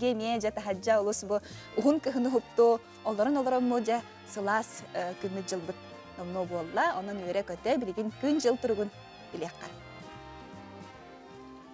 Эмиэ дьэ таһырдьа олус бу уһун кыһыны уһукту олорон олоромму дьэ сылаас күммүт дьылбыт номнуо буолла. Онон үөрэ-көтө билигин күн-дьыл туругун билиэххэ.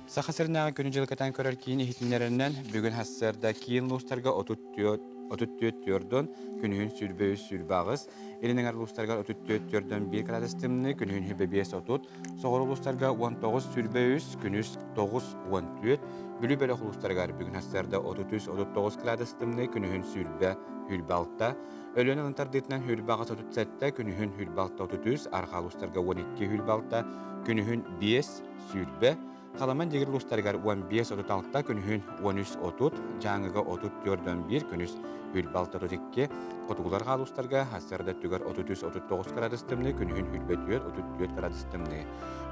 Саха сиринээҕи күнү-дьылы кэтээн көрөр киин иһитиннэрэринэн, бүгүн сарсыарда киин улуустарга 34 төрдөн, күнүһүн 23 28, илин эҥэр улуустарыгар 34 төрдөн 1 градус тымныы, күнүһүн 25 30, соҕуруу улуустарга 19 23, күнүс 9 14, Бүлүү бөлөх улуустарыгар бүгүн сарсыарда 33 39 градус тымныы, күнүһүн 20 26, Өлүөнэ ылын тардыытынан 28 37, күнүһүн 26 33, арҕаа улуустарга 12 26, күнүһүн 5 20, Халаман дьигир улуустарыгар 15.36, күнүһүн 13.30, Дьааҥыга 34.1, күнүс 26.32, Хотугулар хаалустарга сарсыарда өттүгэр 33-39 градус тымныы, күнүһүн 24-34 градус тымныы.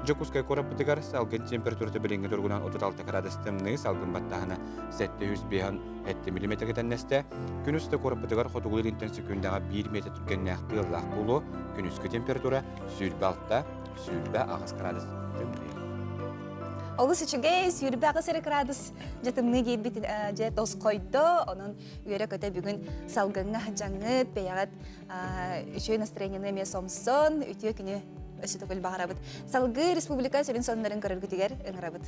Дьокуускай куораппытыгар салгын температурата билиҥҥи туругунан 36 градус тымныы, салгын баттааһына 705 миллиметргэ тэннэстэ. Күн устата куораппытыгар хотугу илинтэн секундаҕа 1 метр түргэннээх тыаллаах буолуо, күнүскү температура 26 28 градус тымныы. Олус үчүгэй, 28 эрэ градус дьэ тымныы диэбит дьэ тосхойдо. Онон үөрэ-көтө бүгүн салгыҥҥа сылдьаҥҥыт, бэйэҕит үчүгэй настроениены эмиэ сомсон, үтүө күнү өссө төгүл баҕарабыт. Салгыы республика сүрүн сонуннарын көрөргүтүгэр ыҥырабыт.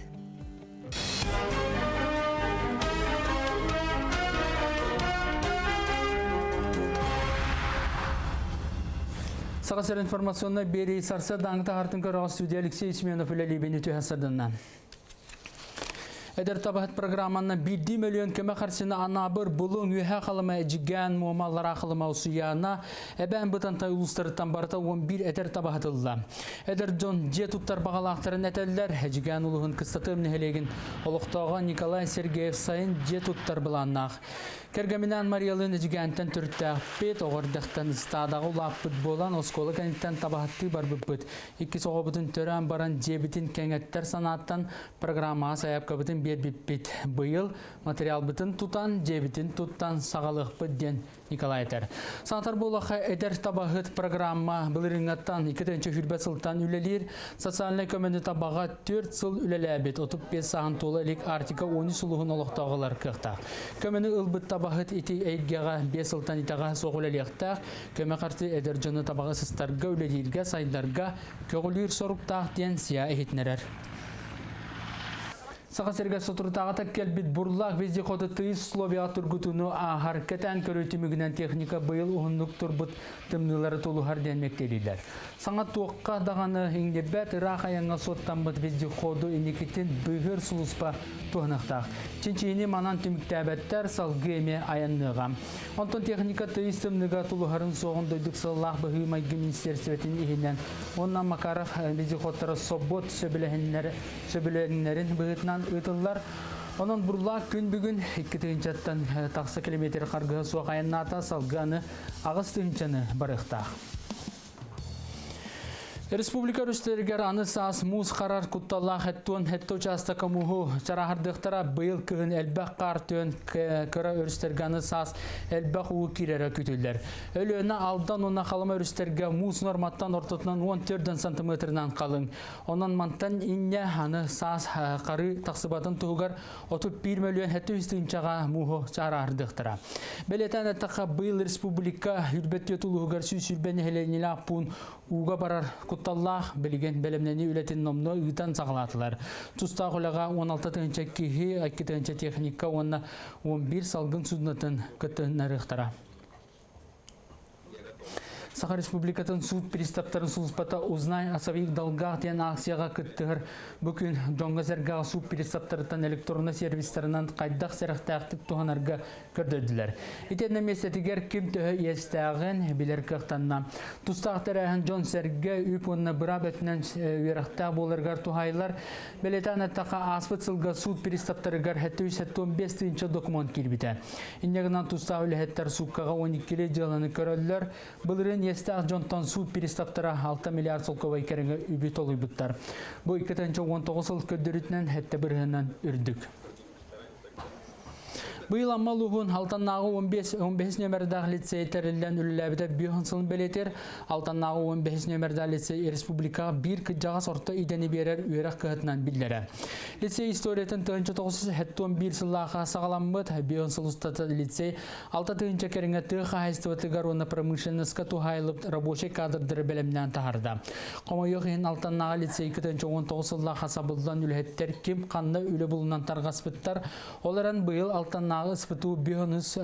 Саха сир информационнай биэрии сарсыардааҥы таһаартын көрөҕө студия Алексей Семенов үлэлиибин үтүө сарданна. Эдэр табаһыт программанан биирдии мөлүйүөн көмө харчыны Анаабыр, Булуҥ, Үөһээ Халыма, Эдьигээн, Муома, Аллараа Халыма, Усуйаана, Эбээн Бытантай улуустарыттан барыта 11 эдэр табаһытылла. Эдэр дьон дьиэ туттар баҕалаахтарын этэллэр. Эдьигээн улууһун Кыстатыам нэһилиэгин олохтооҕо Николай Сергеев сайын дьиэ туттар былааннаах. Кэргэминээн Мариялыын Эдьигээнтэн төрүттээхпит, оҕо эрдэхтэн ыстаадаҕа улааппыт буолан, оскуола кэнниттэн табаһыттыы барбыппыт. Иккис оҕобутун төрөөн баран дьиэбитин кэҥэттэр санааттан программаҕа сайаапкабытын биэрбиппит. Быйыл материалбытын тутан, дьиэбитин туттан саҕалыахпыт диэн Николай этэр. Саатар буоллахха, эдэр табаһыт программа былырыыҥҥаттан 2020 сылтан үлэлиир. Социальнай көмөнү табаҕа 4 сыл үлэлээбит 35 сааһын туола илик Арктика 13 улууһун олохтооҕулар кыахтаах. Көмөнү ылбыт табаһыт ити эйгэҕэ 5 сылтан итэҕэһэ суох үлэлиэхтээх. Көмө харчы эдэр дьону табаҕы сыстарга, үлэлииргэ, сайдарга көҕүлүүр соруктаах диэн СИА иһитиннэрэр. Саха сиригэр соторутааҕыта кэлбит бурлаах вездеходы тыйыс условияҕа тургутууну ааһар кэтээн көрүү түмүгүнэн техника быйыл уһуннук турбут тымныылары тулуһар диэн мэктиэлииллэр. Саҥа туохха даҕаны иҥнибэт ыраах айаҥҥа суоттаммыт вездеходу инникитин быыһыыр сулууспа туһаныахтаах. Чинчийиини манан түмүктээбэттэр, салгыы эмиэ айанныаҕа. Онтон техника тыйыс тымныыга тулуһарын суоҕун дойдук сыллаах быһыы-майгы министиэристибэтин иһинэн уонна Макаров вездеходтара собуот сөбүлэһиннэр сөбүлэҥнэрин быһыытынан ыытыллар. Онон Бурлаах күн бүгүн 2 тыһыынчаттан тахса километр харгыһа суох айаннаата, салгыы аны 8 тыһыынчаны барыахтаах. Республика өрүстэригэр аны саас муус харар кутталлаах эттуон хетте учаастака мууһу чарааһырдыахтара быйыл кыһын элбэх хаар түөн кыра өрүстэргэ аны саас элбэх уу киирэрэ күтүллэр. Өлүөнэ Алдан уонна Халыма өрүстэргэ муус норматтан ортотунан 14 сантиметрынан халыҥ. Онон мантан инньэ аны саас харыы тахсыбатын туһугар 31 мөлүйүөн 700 тыһыынчаҕа мууһу чаарааһырдыахтара. Бэлиэтээн эттэххэ, быйыл республика Үрбэт улууһугар 120 нэһилиэнньэлээх пуун ууга барар кутталлаах билигин бэлэмнэнии үлэтин номнуо ыытан саҕалаатылар. Тустаах үлэҕэ 16 тыһыынча киһи, 2 тыһыынча техника уонна 11 салгын суднотын кыттыһыннарыахтара. Саха Республикатын суут приставтарын сулууспата «Узнай о своих долгах» диэн акцияҕа кыттыһар. Бу күн дьоҥҥо-сэргэҕэ суут приставтарыттан электроннай сервистарынан хайдах сэрэхтээхтик туһанарга көрдөрдүлэр. Итиэннэ миэстэтигэр ким төһө иэстээҕин билэр кыахтанна. Тустаах тэрээһин дьон-сэргэ үп уонна быраап өттүнэн үөрэхтээх буоларыгар туһаайыллар. Бэлиэтээн эттэххэ, ааспыт сылга суут приставтарыгар 775 тыһыынча докумуон киирбитэ. Инньэ гынан тустаах үлэһиттэр сууккаҕа 12 дьыаланы көрөллөр. Былырыын иэстээх дьонтон суут приставтара 6 миллиард солкуобай кэриҥэ үбү толуйбуттар. Бу 2019 сыл көрдөрүүтүнэн 7 бырыһынан үрдүк. Быйыл Амма улууһун Алтаннааҕы 15 15 нүөмэрдээх лицей тэриллэн үлэлээбитэ биэс сылын бэлиэтиир. Алтаннааҕы 15 нүөмэрдээх лицей республикаҕа биир кырдьаҕас орто идэни биэрэр үөрэх кыһатынан биллэрэ. Лицей историятын 1971 сыллаахха саҕаламмыт. Биэс сыл устата лицей 6 тыһыынча кэриҥэ тыа хаһаайыстыбатыгар уонна промышленноска туһаайыллыбыт рабочай кадрдары бэлэмнээн таһаарда. Хомойуох иһин Алтаннааҕы лицей 19 сыллаахха сабыллан үлэһиттэр ким ханна үлэ булунан тарҕаспыттар. Ол эрэн быйыл Алтаннааҕы СПТУ 5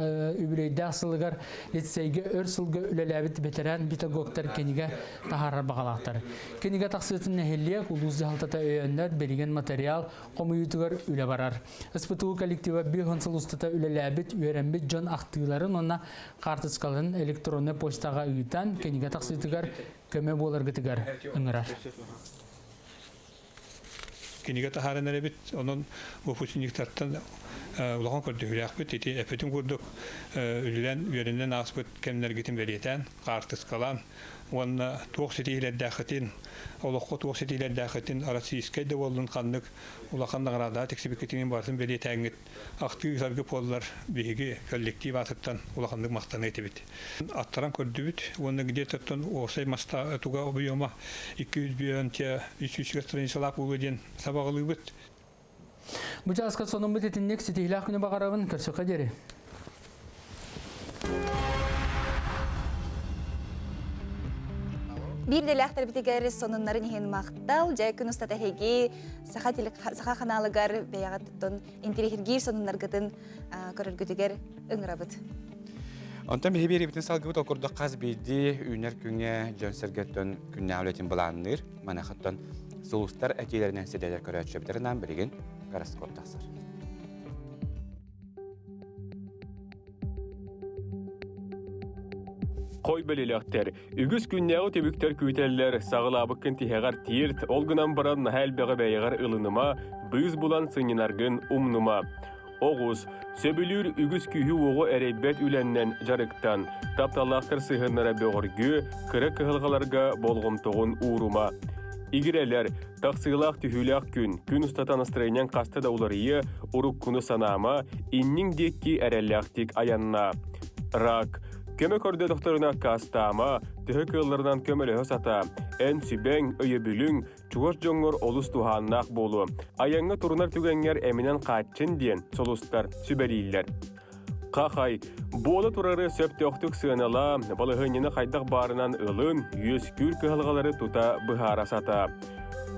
үбүлүөйдээх сылыгар лицейгэ өр сылга үлэлээбит бэтэрээн педагогтар кинигэ таһаарар баҕалаахтар. Кинигэ тахсыытын нэһилиэк, улуус дьаһалтата өйөөннөр билигин материал хомуйуутугар үлэ барар. СПТУ коллектива 5 сыл устата үлэлээбит, үөрэммит дьон ахтыыларын уонна хаартыскаларын электроннай почтаҕа ыытан кинигэ тахсыытыгар көмө буоларгытыгар ыҥырар. Кинигэ таһааран эрэбит. Онон выпускниктартан улахан көрдөһүүлээхпит. Ити эппитим курдук үлэлээн, үөрэнэн ааспыт кэмнэргитин бэлиэтээн, хаартыскалаан уонна туох ситиһиилэрдээххитин, олоххо туох ситиһиилэрдээххитин российскай да буоллун ханнык улахан наҕараадаҕа тиксибиккитин барытын бэлиэтээҥҥит ахтыы саргы буоллар биһиги коллектив аатыттан улаханнык махтаныа этибит. Аттаран көрдүбүт уонна где-то уопсай маста туга объема 200 бүөнчэ 300 страницалаах буолуо диэн сабаҕалыыбыт. Бу чааска сонуммут итинник ситиһилээх күнү баҕарабын көрсөххө диэри. Биир дэлээхтэрбитигэр сонуннарын иһин махтал. Дьэ күн устата эһиги Саха, Саха ханаалыгар бэйэҕит интириэһиргиир сонуннаргытын көрөргүтүгэр ыҥырабыт. Онтон биһи биэрибитин салгыбыт ол курдук хас биирдии үүнэр күҥҥэ дьон-сэргэттэн күннээҕи үлэтин былаанныыр. Маныхаттан сулустар этиилэринэн сидэлэр көрөөччүбүтэринэн билигин гороскоп тахсар. Хой бөлүлэхтэр үгүс күннээҕи түбүктэр күүтэллэр, саҕалаабыккын тиһэҕэр тиэрт, ол гынан баран наһаа элбэҕи бэйэҕэр ылыныма, быыс булан сынньанаргын умнума. Оҕус, сөбүлүүр үгүс күүһү-уоҕу эрэйбэт үлэннэн дьарыктан, тапталлаахтар сыһыаннара бөҕөргүө, кыра кыһалҕаларга болҕомтоҕун уурума. Игирэлэр, тахсыылаах түһүүлээх күн, күн устата настроениеҥ хаста да уларыйыа, уруккуну санаама, инниҥ диэки эрэллээхтик айаннаа. Рак, Көмө көрдөтөхтөрүнэ аккаастаама, төһө кыалларынан көмөлөһө сатаа. Эн сүбэҥ, өйөбүлүҥ, чугас дьоҥҥор олус туһааннаах буолуо. Айаҥҥа турунар түгэҥҥэр эминэн хааччын диэн сулустар сүбэлииллэр. Хахай, буола турары сөптөөхтүк сыаналаа, балаһыанньаны хайдах баарынан ылын, үөскүүр кыһалҕалары тута быһаара сатаа.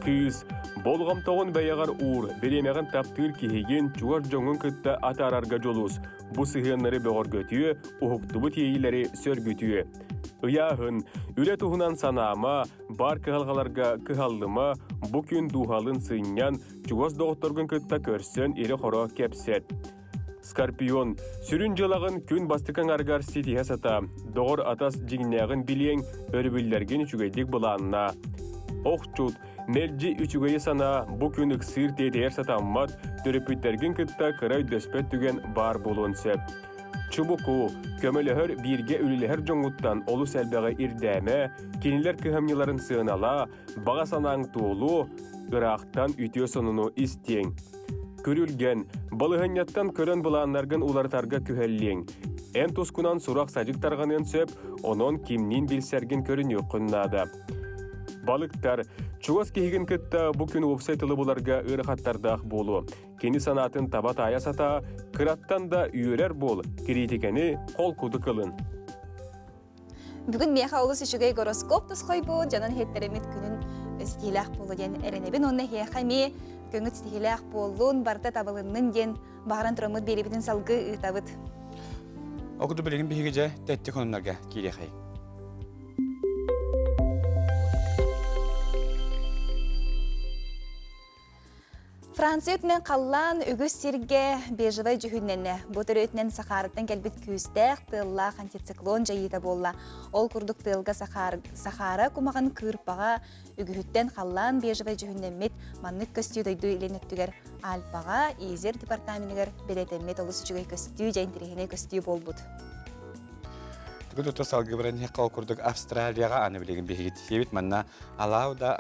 Кыыс, болҕомтоҕун бэйэҕэр уур, бириэмэҕин таптыыр киһигин чугас дьоҥҥун кытта атаарарга дьулус. Бу сыһыаннары бөҕөргөтүө, уһуктубут иэйиилэри сөргүтүө. Ыйааһын, үлэ туһунан санаама, баар кыһалҕаларга кыһаллыма, бу күн дууһалын сынньан, чугас доҕотторгун кытта көрсөн ирэ-хоро кэпсэт. Скорпион, сүрүн дьыалаҕын күн бастакы аҥарыгар ситиһэ сатаа, доҕор-атас дьиҥнээҕин билиэҥ, өрөбүллэргин үчүгэйдик былааннаа. Охчут, Мэлдьи үчүгэйи санаа, бу күн ыксыыр тиэтэйэр сатаммат, төрөппүттэргин кытта кыра өйдөспөт түгэн баар буолуон сөп. Чубуку, көмөлөһөр, бииргэ үлэлэһэр дьоҥҥуттан олус элбэҕи ирдээмэ, кинилэр кыһамньыларын сыаналаа, баҕа санааҥ туолуо, ыраахтан үтүө сонуну истиэҥ. Күрүлгэн, балаһыанньаттан көрөн былааннаргын уларытарга күһэллиэҥ. Эн тускунан сурах-садьык тарҕаныан сөп, онон кимниин билсэргин көрүнүөххүн наада. Балыктар, чугас киһигин кытта бу күн уопсай тылы буларга ыарахаттардаах буолуо. Кини санаатын таба таайа сатаа, кыраттан да үөрэр буол, кириитикэни холкутук ылын. Бүгүн миэхэ олус үчүгэй гороскоп тосхойбут, дьонун иһиттэримит күнүн ситиһиилээх буолу диэн эрэнэбин уонна эһиэхэ эмиэ көҥүт ситиһиилээх буоллун, барыта табылыннын диэн баҕаран тураммыт биэриибитин салгыы ыытабыт. Ол курдук билигин биһиги дьэ тэттик хонуннарга киириэхэй. Франция өтүнэн халлаан үгүс сиргэ бежевай дьүһүннэннэ. Бу төрүөтүнэн Сахарыттан кэлбит күүстээх тыаллаах антициклон дьайыыта буолла. Ол курдук тыалга Сахара кумаҕын кыырпаҕа үгүһүттэн халлаан бежевай дьүһүннэммит маннык көстүү дойду илин өттүгэр Альпаҕа, Изер департаменыгар бэлиэтэммит олус үчүгэй көстүү, дьэ интэриэһинэй көстүү буолбут. Тугу тута салгыы баран иһиэххэ ол курдук Австралияҕа аны билигин биһиги тиийэбит манна Алауда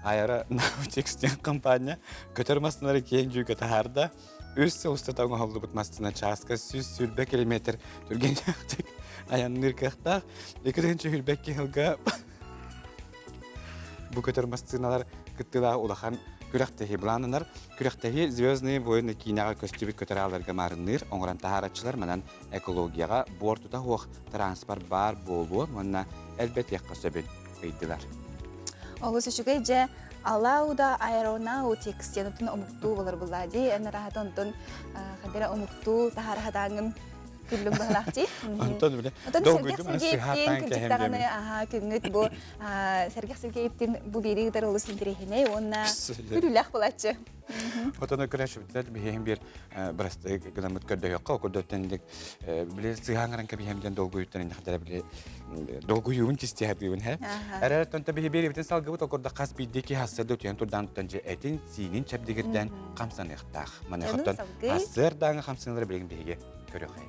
Аэронаутикс диэн компания көтөр массыыналары киэҥ дьүүгэ таһаарда. Үс сыл устата оҥоһуллубут массыына чааска 120 километр түргэннээхтик айанныыр кыахтаах. 2022 сылга бу көтөр массыыналар кыттыылаах улахан күрэхтэһии былааннанар. Күрэхтэһии «Звездные войны» киинэҕэ көстүбүт көтөр аалларга маарынныыр, оҥорон таһаараччылар манан экологияҕа буортута суох транспорт баар буолуон уонна элбэтиэххэ сөбүн ыйдылар. Олус үчүгэй дьэ Алауда Aeronautics диэн отун омуктуу болор булла дии. Эн араһата онтон хадара омуктуу таһараһатааҥын күллүҥ баһылаах дии. Онтон биле Отон Сэргэх Сергеевтин кырдьыктаҕаны аха күҥҥүт бу Сэргэх Сергеевтин бу биэрии ыытар олус интэриэһинэй уонна күлүүлээх буолааччы. Отон көрөшүбүттэр биһиэхин биир бырастыы гынаммыт көрдөһүөххэ окурдоттан били сыһаан кэбиһэм диэн долгуйуттан иннихтэрэ били долгуйуубун кистиэхэтиибин хэ эрэр тонто биһи биэрибитин салгыбыт окурда хас биирдии киһи ассыарда утуйан турдаан туттан же этин сиинин чэбдигирдэн хамсаныахтаах маныхаттан ассыардааҥы хамсаныылары билигин биһиги көрүөхэй.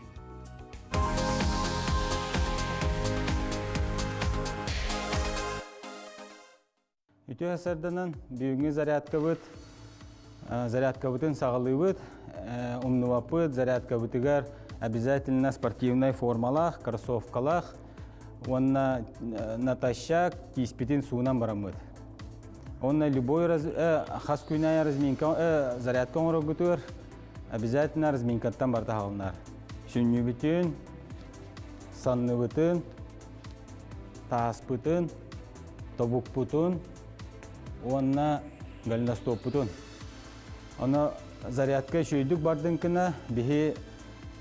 Үтүө сарданан бүгүҥҥү зарядкабыт зарядкабытын саҕалыыбыт, умнубаппыт зарядкабытыгар обязательно спортивнай формалаах, кроссовкалаах уонна натощак тииспитин суунан бараммыт. Уонна любой раз, хас күн аайы разминка, зарядка оҥороргутугар обязательно разминкаттан барыта хаалынар. Сүнньүбүтүн, санныбытын, тааспытын, тобукпутун уонна голеностоппутун. Ону зарядка үчүгэйдик бардын гына биһи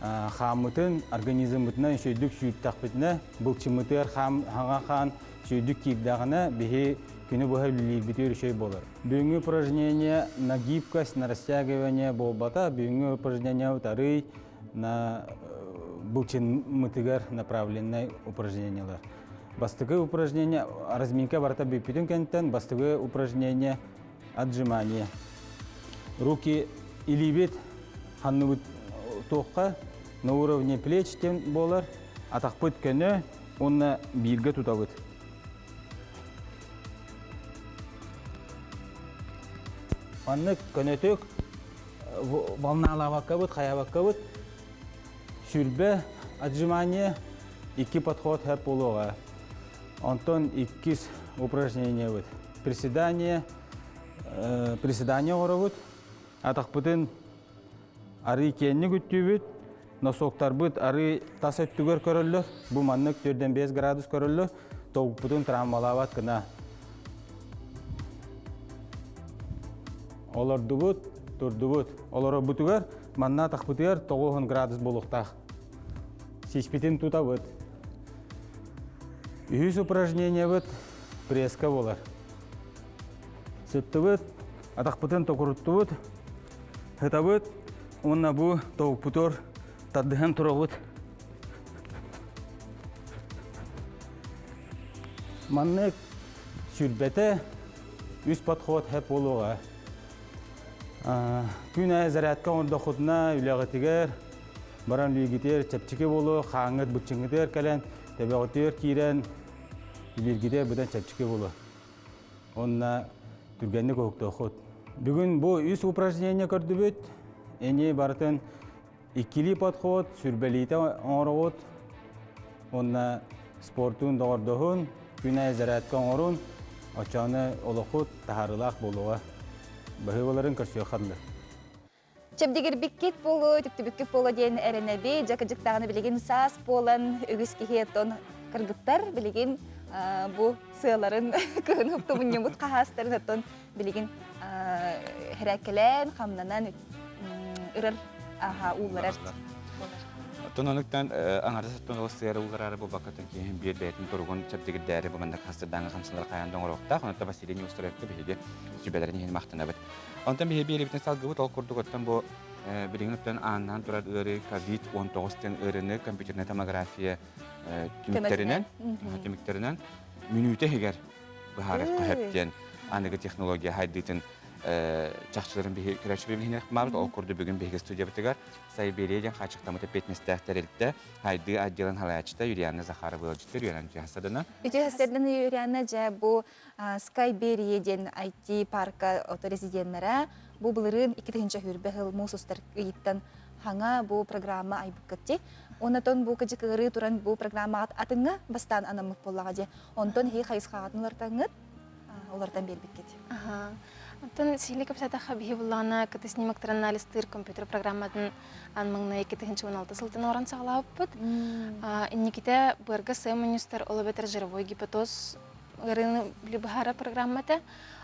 хааммытын организммытынан үчүгэйдик сүүртэхпитинэ, былчыммытыгар хаҥа хаан үчүгэйдик киирдэҕинэ биһи күнү быһа үлэлиирбитигэр үчүгэй буолар. Бүгүҥҥү упражнение на гибкость, на растягивание буолбата. Бүгүҥҥү упражнение арый на былчыммытыгар направленнай упражнениялар. Бастакы упражнение разминка барыта бүппүтүн кэнниттэн бастакы упражнение отжимание. Руки илиибит ханныбыт туохха на уровне плеч диэн буолар, атахпыт көнө уонна бииргэ тутабыт. Маннык көнөтүк волналаабаккабыт, хайаабаккабыт Сүрбэ отжимание икки подход хэп буолуоҕа. Онтон иккис упражнениебыт. Приседание, приседание оҥоробут. Атахпытын арыы киэнник үттүүбүт, носоктарбыт арыы тас өттүгэр көрөллөр. Бу маннык 4-5 градус көрөллөр. Тобукпутун травмалаабат гына. Олордубут, турдубут. Олорорбутугар Манна атахпытыгар 90 градус буолуохтаах. Сиспитин тутабыт. Үһүс упражнениебыт пресска буолар. Сыттыбыт, атахпытын токуруттубут, ытабыт уонна бу тобукпутугар тардыһан турабыт. Маннык сүрбэтэ үс подход хэп буолуоҕа. Күн аайы зарядка оҥордоххутуна үлэҕитигэр баран үлүйгитигэр чэпчэки буолуо, хааҥҥыт быччыҥҥытыгар кэлэн, төбөҕүтүгэр киирэн үлүйгитигэр быдан чэпчэки буолуо. Уонна түргэнник уһуктуоххут. Бүгүн бу үс упражнение көрдүбүт. Эни барытын иккилии подход, сүрбэлиитэ оҥороҕут. Уонна спортун доҕордоһун, күн аайы зарядка оҥорун, оччоҕуна олоххут таһаарыылаах буолуоҕа. Баһыыбаларын көрсүөххэ дылы. Чэбдигирбиккит буолуо, түктүбүккүт буолуо диэн эрэнэби. Дьакыдьыктаҕына билигин саас буолан үгүс киһи оттон кыргыттар билигин бу сыаларын кыһын уптумунньубут хаһаастарын оттон билигин хэрээккэлээн, хамнанан ырар аха уулларар. Оттон онуктан аҥардас оттон ол сыары ууллараары буолбаккатын киһин биир бэйэтин туругун чэбдигирдээри бу маннык хастырдааҥы хамсанар хайаан да оҥоруохтаах. Онон Василий Неустроевка биһиги сүбэлэрин иһин махтанабыт. Онтон биһиги биэрибитин салгыбыт ол курдук оттон бу билигин оттон ааннаан турар ыарыы ковид-19 диэн ыарыыны компьютерная томография түмүктэринэн түмүктэринэн мүнүүтэ иһигэр быһаарыахха сөп диэн аныгы технология хайдыытын чахчыларын биһи көрөөччү билиһиннэрэх баарбыт. Ол курдук бүгүн биһиги студиябытыгар Сайберия диэн хааччахтаммыт эппиэтинэстээх тэрилтэ Хайдыы отделын салайааччыта Юлиана Захарова ыалдьыттар Юлиана Үтүө Үтүө хасардан Юлиана дьэ бу Skyberia диэн IT парка ото резиденнара. Бу былырыын 2020 сыл муус устар ыйыттан хаҥа бу программа айбыккыт дии. Оннотон бу кыдьык ыарыы туран бу программаҕыт атыҥҥа бастаан анаммыт буоллаҕа дии. Онтон иһи хайысхаҕытын улартаҥҥыт улартан биэрбиккит. Оттон сиһилии кэпсээтэххэ биһи буллаҕына КТ снимоктарын анализтыыр компьютер программатын аан маҥнай 2016 сылтан оҥорон саҕалаабыппыт. Инникитэ быарга сыа мунньустар ол эбэтэр жировой гепатоз ыарыыны били быһаарар программата.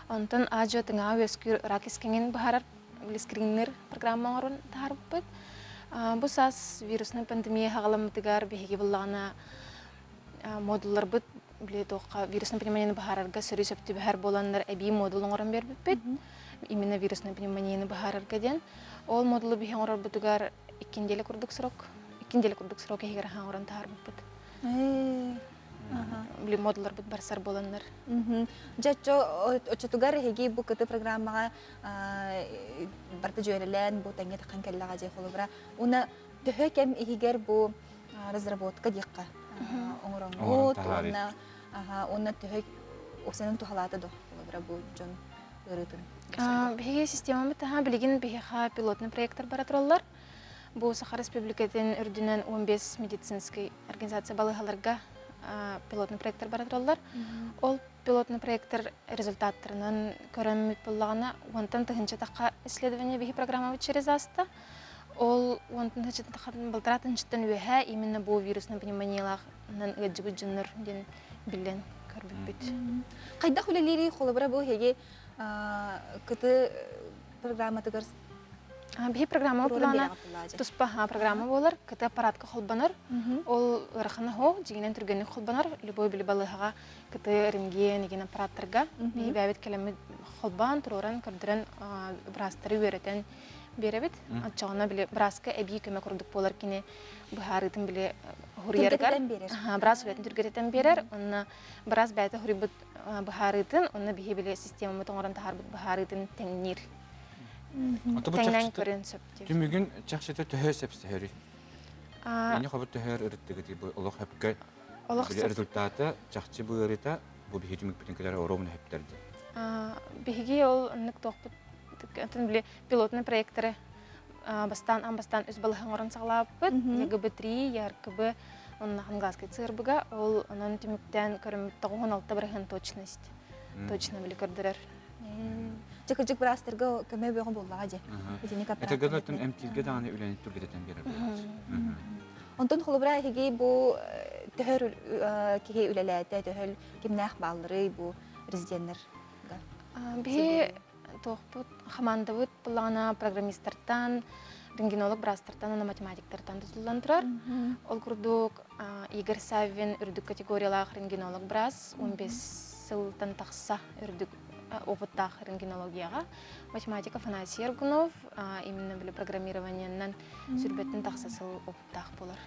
Онтон аа-дьуо тыҥаҕа үөскүүр рак искэҥин быһаарар били скриннер программа оҥорон таһаарбыппыт. Бу саас вируснай пандемия хаҕаламмытыгар биһиги буллаҕына модулларбыт били туохха вируснай пневмонияны быһаарарга сөрү сөп түбэһэр буоланнар эбии модул оҥорон биэрбиппит. Именно вируснай пневмонияны быһаарарга диэн. Ол модулу биһи оҥорорбутугар икки неделя курдук срок, икки неделя курдук срок иһигэр оҥорон таһаарбыппыт. Били модулларбыт барсар буоланнар. Дьэ, оччотугар эһиги бу КТ программаҕа барыта дьүөрэлээн бу тэҥҥэ таххан кэллэҕэ дии холобура. Уна төһө кэм иһигэр бу разработка диэххэ оҥороҥҥут уонна уонна төһө уопсайынан туһалаата до холобура бу дьон ыарыытын Биһиги системабыт таһа билигин биһиэхэ пилотный проекттар бара тураллар. Бу Саха Республикатын үрдүнэн 15 медицинский организация балыыһаларга пилотный проекттар бара тураллар. Ол пилотный проекттар результаттарынан көрөммүт буоллаҕына, уонтан тыһыынча тахха исследование биһи программабыт через ааста. Ол уонтан тыһыынча балтараа тыһыынчаттан үөһэ именно бу вирусный пневмониялаахынан ыалдьыбыт дьоннор диэн биллэн көрбүппүт. Хайдах үлэлиирий холобура бу эһиги КТ программатыгар Биһи программа плана туспа программа буолар, КТ аппаратка холбонор. Ол ыарахана хо, дьиҥинэн түргэнник холбонор. Любой били балыыһаҕа КТ, рентген деген аппараттарга биһи бэйэбит кэлэммит холбоон, туруоран, көрдөрөн, быраастары үөрэтэн биэрэбит. Оччоҕуна били бырааска эбии көмө курдук буолар кини быһаарыытын били хуруйарыгар. Быраас үлэтин түргэтитэн биэрэр. Онно быраас бэйэтэ хуруйбут быһаарыытын, онно биһи били системамыт оҥорон таһаарбыт быһаарыытын тэҥниир. Тэҥнээн көрүөн сөп диир. Түмүгүн чахчыта төһө сөпсөһөрүй? Мини хобут төһөр ырыттыгыт бу олох хөпкө олох результата чахчы бу ыарыта бу биһи түмүкпүтүн кытары оруобуна хөптөрдү. Биһиги ол оннук туохпут атын били пилотный проекторы бастаан аан бастаан үс балаһа оҥорон саҕалаабыппыт. ЕГБ-3, ЯРКБ, онно Хангаласскай ЦРБ-га ол онон түмүктээн көрөммүт 96% точность. Точно били көрдөрөр. Дьэ кырдьык быраастарга көмө бөҕө буоллаҕа дьэ. Итинник Этэргэ эмтииргэ даҕаны үлэни түргэтэтэн биэрэр буолааччы. Онтон холобура эһиги бу төһөр киһи үлэлээтэ, төһөл кимнээх баалларый бу резиденнэр? Биһи туохпут хамаандабыт буллаҕына программистартан, рентгенолог быраастартан уонна математиктартан тутуллан турар. Ол курдук Игорь Саввин үрдүк категориялаах рентгенолог быраас 15 сылтан тахса үрдүк опыттаах рентгенологияҕа. Математик Афанасий Аргунов именно били программированиеннан сүрбэттэн тахса сыл опыттаах буолар.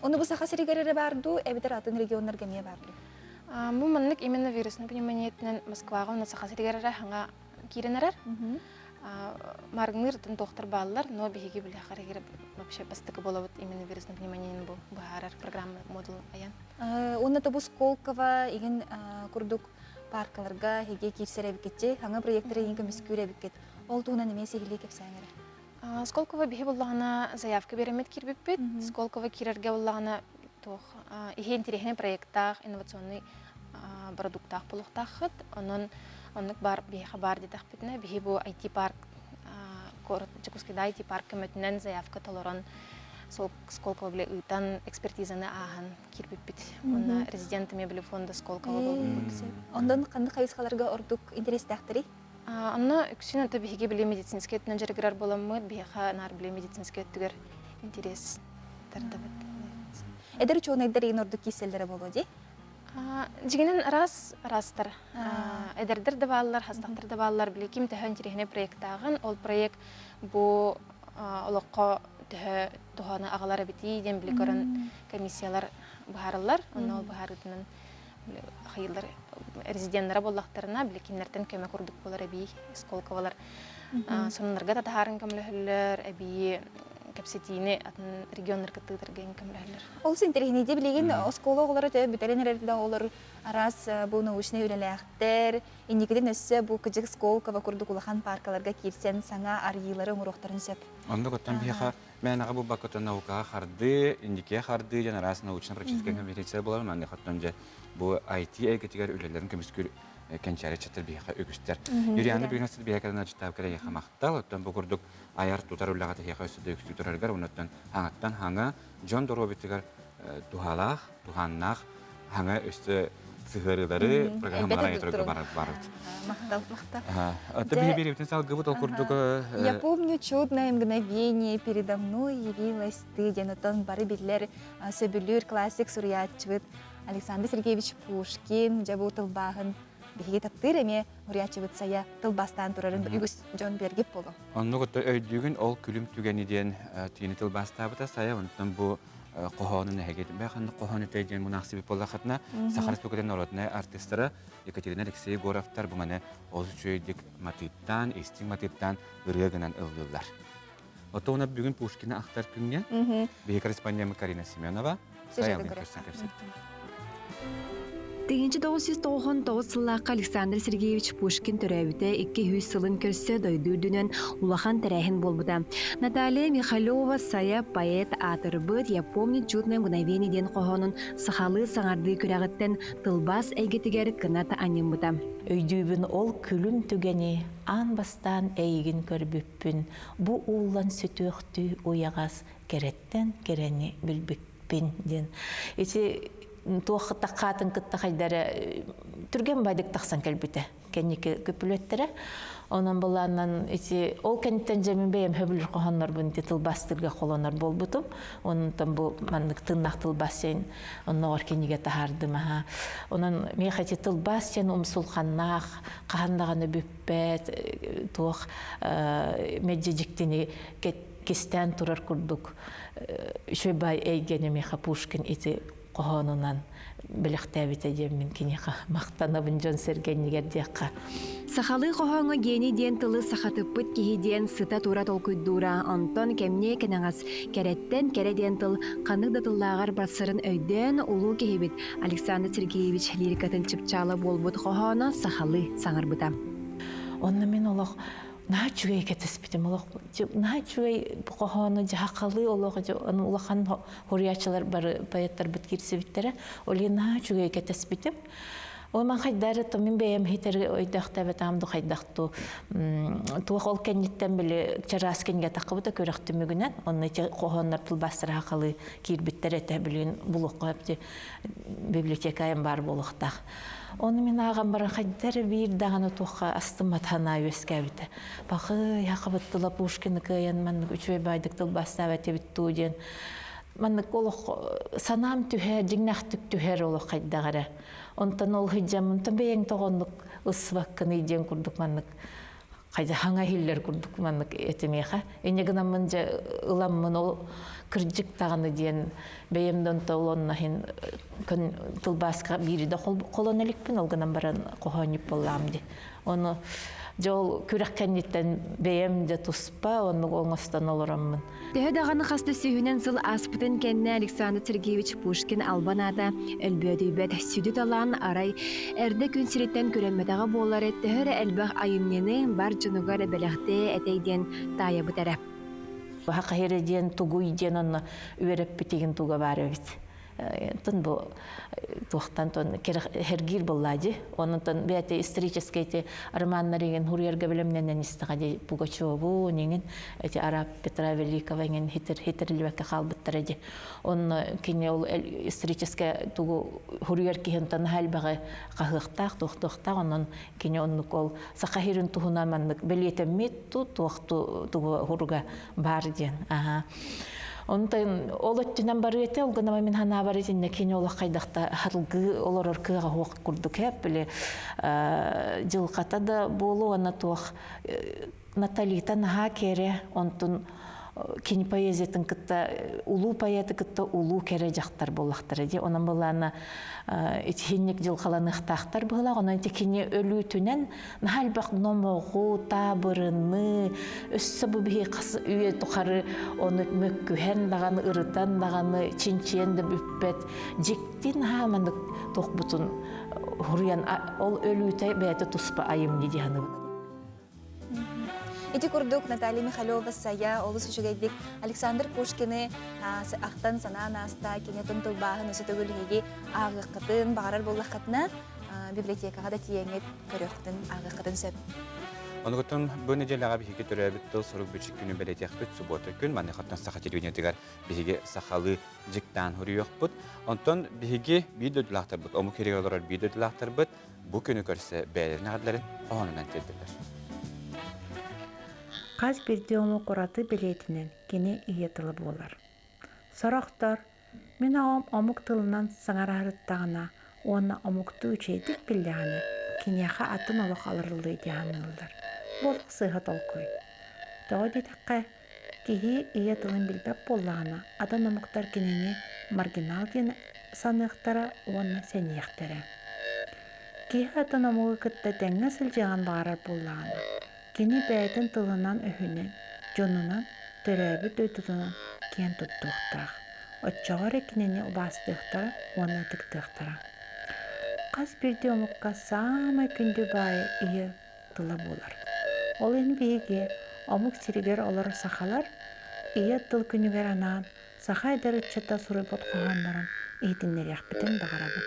Ону бу Саха сиригэр эрэ баар дуу, эбэтэр атын регионнарга эмиэ баар дуу? Бу маннык именно вирусный пневмониятынан Москваҕа уонна Саха сиригэр эрэ хаҥа киирэн эрэр. Маргыныыр атын туохтар бааллар, но биһиги билэхэр вообще бастакы буолабыт именно вирусный пневмонияны бу быһаарар программа модул айан. Уонна тобу Сколково игин курдук паркаларга хиге киирсэр эбиккитчи, хаҥа проекттары игин көмүскүүр эбиккит. Ол туһунан эмиэ сиһилии кэпсээн эрэ. Сколково биһи буллаҕына заявка биэрэммит киирбиппит. Сколково киирэргэ буллаҕына туох иһи интэриэһинэй проекттаах, инновационный продуктаах буолуохтааххыт. Онон оннук баар биһиэхэ баар диэтэхпитинэ, биһи бу IT-парк куорат Дьокуускайда IT-парк көмөтүнэн заявка толорон Сколково били ыытан экспертизаны ааһан киирбиппит. Уонна резидент мебели фонда Сколково буолбуппут. Онон ханнык хайысхаларга ордук интэриэстээхтэрий? Онно үксүн ото биһиги били медицинскэй өттүнэн дьарыгырар буоламмыт, биһиэхэ наар били медицинскэй өттүгэр интерес тардабыт. Эдэр учуонайдар иин ордук киирсэллэрэ буолуо дии? Дьиҥинэн араас араастар. Эдэрдэр да бааллар, хастахтар да бааллар. Били ким төһө интэриэһинэй проектааҕын, ол проект бу олоххо төһө туһаны аҕалар эбитий диэн били көрөн комиссиялар быһаараллар. Онно ол быһаарыытынан хайыылар резиденнэрэ буоллахтарына, били кинилэртэн көмө курдук буолар эбии Сколковолар сонуннарга да таһааран көмөлөһөллөр, эбии кэпсэтиини атын регионнарга тыытарга көмөлөһөллөр. Олус интэриэһинэйдии билигин оскуола оҕолоро төһө бүтэрэн эрэр да оҕолор араас бу научнай үлэлээхтэр, инникитин өссө бу кыдьык Сколково курдук улахан паркаларга киирсэн саҥа арыйыылары оҥоруохтарын сөп. Оннук оттон биһиэхэ мээнэҕэ булбакка оттон наукаҕа хардыы, инникигэ хардыы диэн араас научно-практическай конференция буолар. Маннык оттон дьэ бу IT эйгэтигэр үлэлэрин көмүскүүр кэнчээри ыччаттар биһиэхэ үгүстэр. Юриана бүгүн сыл биһиэхэ кэлэн кэлэйиэхэ махтал. Оттон бу курдук айар тутар үлэҕэ тэһиэхэ өссө да үксүү турарыгар, оннуттан хаҥаттан хаҥа дьон доруобуйатыгар туһалаах, туһааннаах хаҥа өссө сыһыарыылары программалар айытырга барбыт. Махтал, махтал. Аты биһи биэрибитин салгыбыт ол курдук Я помню чудное мгновение, передо мной явилась ты диэн отон бары биллэр сөбүлүүр классик суруйааччыбыт Александр Сергеевич Пушкин дьэ бу тылбааһын биһиги таптыыр эмиэ уруйааччыбыт Сайа тылбаастаан турарын үгүс дьон билэргит буолуо. Оннук отто өйдүүгүн ол күлүм түгэни диэн тиини тылбаастаабыта Сайа онтон бу хоһоонун эһиги ханнык хоһоон этэй диэн мунаахсыбыт буоллаххытына Саха Республикатын народнай артыыстара Екатерина Алексей Егоровтар бу маны олус үчүгэйдик матыыптаан, истиҥ матыыптаан ырыа гынан ыллыыллар. Оттон бүгүн Пушкина ахтар күҥҥэ биһиги корреспондент Карина Семенова Сайалын көрсөн кэпсэттим. 1999 сыллаахха Александр Сергеевич Пушкин төрөөбүтэ 200 сылын көрсө дойду үрдүнэн улахан тэрээһин буолбута. Наталья Михалева Сайа поэт аатырбыт «Я помню чудное мгновение» диэн хоһоонун сахалыы саҥардыы күрэҕиттэн тылбаас эйгэтигэр кынат анньыммыта. Өйдүүбүн ол күлүм түгэни аан бастаан эйигин көрбүппүн, бу ууллан сүтүөхтүү уйаҕас кэрэттэн кэрэни билбиппин диэн. Ити туох таххаатын кытта хайдара түргэн байдык тахсан кэлбитэ кэнники көпүлүөттэрэ. Онон былааннан ити ол кэнниттэн дьэ мин бэйэм хөбүлүр хоһооннорбун ити тылбаастырга холонор буолбутум. Онтон бу маннык тыннах тылбаас диэн онноҕор кинигэ таһаардым аха. Онон миэхэ ити тылбаас диэн умсулханнаах, хаһан даҕаны бүппэт, туох мэлдьи дьиктини кистээн турар курдук үчүгэй баай эйгэни миэхэ Пушкин ити хоһоонунан бэлэхтээбитэ диэммин киниэхэ махтанабын дьон сэргэннигэр диэххэ. Сахалыы хоһооҥҥо гений диэн тылы сахатыппыт киһи диэн сыта-тура толкуйдуура, онтон кэмниэ кэнэҕэс кэрэттэн кэрэ диэн тыл ханнык да тыллааҕар барсарын өйдөөн улуу киһибит Александр Сергеевич лирикатын чыпчаала буолбут хоһооно сахалыы саҥарбыта. Онно мин олох наһаа үчүгэй кэтэспитим олох наһаа үчүгэй хоһоону дьаһахалыы олох улахан хуруйааччылар бары поэттарбыт киирсибиттэрэ ол иһин наһаа үчүгэй кэтэспитим ол ман хайдары то мин бэйэм хитер өйдөөхтөөбөтөм ду хайдахту туох ол кэнниттэн били чараас кинигэ таххыбыта көрөх түмүгүнэн онно ити хоһооннор тылбаастара хахалыы киирбиттэр этэ билигин булуохха библиотекайым баар буолуохтаах Ону мин ааҕан баран хайдар биир даҕаны туохха астыммат санаа үөскээбитэ. Бахы, хахабыт тыла Пушкины кыайан маннык үчүгэй баайдык тылбаастаабат эбит дуу диэн маннык олох санаам түһэр, дьиҥнээхтик түһэр олох хайдах эрэ. Онтон ол сылдьаммын бэйэҥ тоҕоннук ылсыбаккыный диэн курдук маннык хайда хаҥа иһиллэр курдук маннык этимиэхэ. Инньэ гынаммын дьэ ыламмын ол кырдьык даҕаны диэн бэйэм да онто олонно иһин күн тылбааска биири да холон иликпин ол гынан баран хоһоонньук буоллаам дии. Ону дьэ ол күрэх кэнниттэн бэйэм дьэ туспа оннук оҥостон олороммун. Төһө даҕаны хас да сүүһүнэн сыл ааспытын кэннэ Александр Сергеевич Пушкин албан аата өлбөөдүйбэт сүдү талаан арай эрдэ күн сириттэн күрэммэтэҕэ буоллар төһө эрэ элбэх айымньыны бар дьонугар бэлэхтээ этэй диэн таайабыт эрэ. Хахаһира диэн тугуй диэн онно үөрэппитигин туга баар эбит. Тон бу туохтан тон хергир буллади. Онон бэйэтэ исторический эти романнар иген хуруярга билемненен истэҕэ ди Пугачеву ниҥин эти араб Петра Великого иҥин хитер хитерлибэккэ хаалбыттара ди. Онно кини ол историческая тугу хуруяр киһинтан халбаҕы хаһыахтаах туохтуохтаах онон кини оннук ол саха хирин туһунан маннык бэлиэтэммит ту туох тугу хуруга бар диэн. Аха. Онтон ол өттүнэн барыата, ол гынан мин санаабар итиннэ кини олох хайдахта харылгыы олорор кыаҕа суох курдук эп били дьылҕата да буолуо уонна туох Наталита наһаа кэрэ онтун кини поэзиятын кытта улуу поэты кытта улуу кэрэ дьахтар буоллахтара дии. Онон былаана итиһинник дьылҕаланыахтаахтар быһыылаах. Онон ити кини өлүүтүнэн наһаа элбэх номоҕу, таабырыны, өссө бу биһи хас үйэ тухары ону мөккүһэн даҕаны, ырытан даҕаны, чинчийэн да бүппэт дьикти наһаа маннык туохпутун хуруйан ол өлүүтэ бэйэтэ туспа айымньы дии саныыбын. Ити курдук Наталья Михалева-Сайа олус үчүгэйдик Александр Пушкины ахтан санаан ааста, кини тун тылбааһын өссө төгүл эһиги ааҕыаххытын, баҕарар буоллаххытына библиотекаҕа да тиийэҥҥит көрүөххүтүн, ааҕыаххытын сөп. Онугутун бу нэдиэлэҕэ биһиги төрөөбүт тыл сурук бичик күнүн бэлиэтиэхпит субуота күн маныхаттан саха телевидениетыгар биһиги сахалыы дьыктаан суруйуохпут. Онтон биһиги биир дойдулаахтарбыт, омук сиригэр олорор биир дойдулаахтарбыт бу күнү көрсө бэйэлэрин эҕэрдэлэрин хоһоонунан тиэрдэллэр. Хас биирдии омук ураты билиэтинэн кини ийэ тыла буолар. Сорохтор мин оҕом омук тылынан саҥараһарыттаҕына уонна омуктуу үчүгэйдик биллэҕинэ киниэхэ атын олох алырыллыа дии саныыллар. Бу олох сыыһа толкуй. Тоҕо диэтэххэ, Киһи ийэ тылын билбэт буоллаҕына, атын омуктар кинини маргинал диэн саныахтара уонна сэниэхтэрэ. Киһи атын омугу кытта тэҥҥэ сылдьыаҕын баҕарар буоллаҕына, кини бэйэтин тылынан-өһүнэн, дьонунан, төрөөбүт дойдутунан киэн туттуохтаах. Оччоҕо эрэ кинини убаастыахтара уонна ытыктыахтара. Хас биирдии омукка саамай күндү баайа ийэ тыла буолар. Ол иһин биһиги омук сиригэр олорор сахалар Ийэ тыл күнүгэр анаан саха эдэр ыччата суруйбут хоһооннорун иһитиннэриэхпитин баҕарабыт.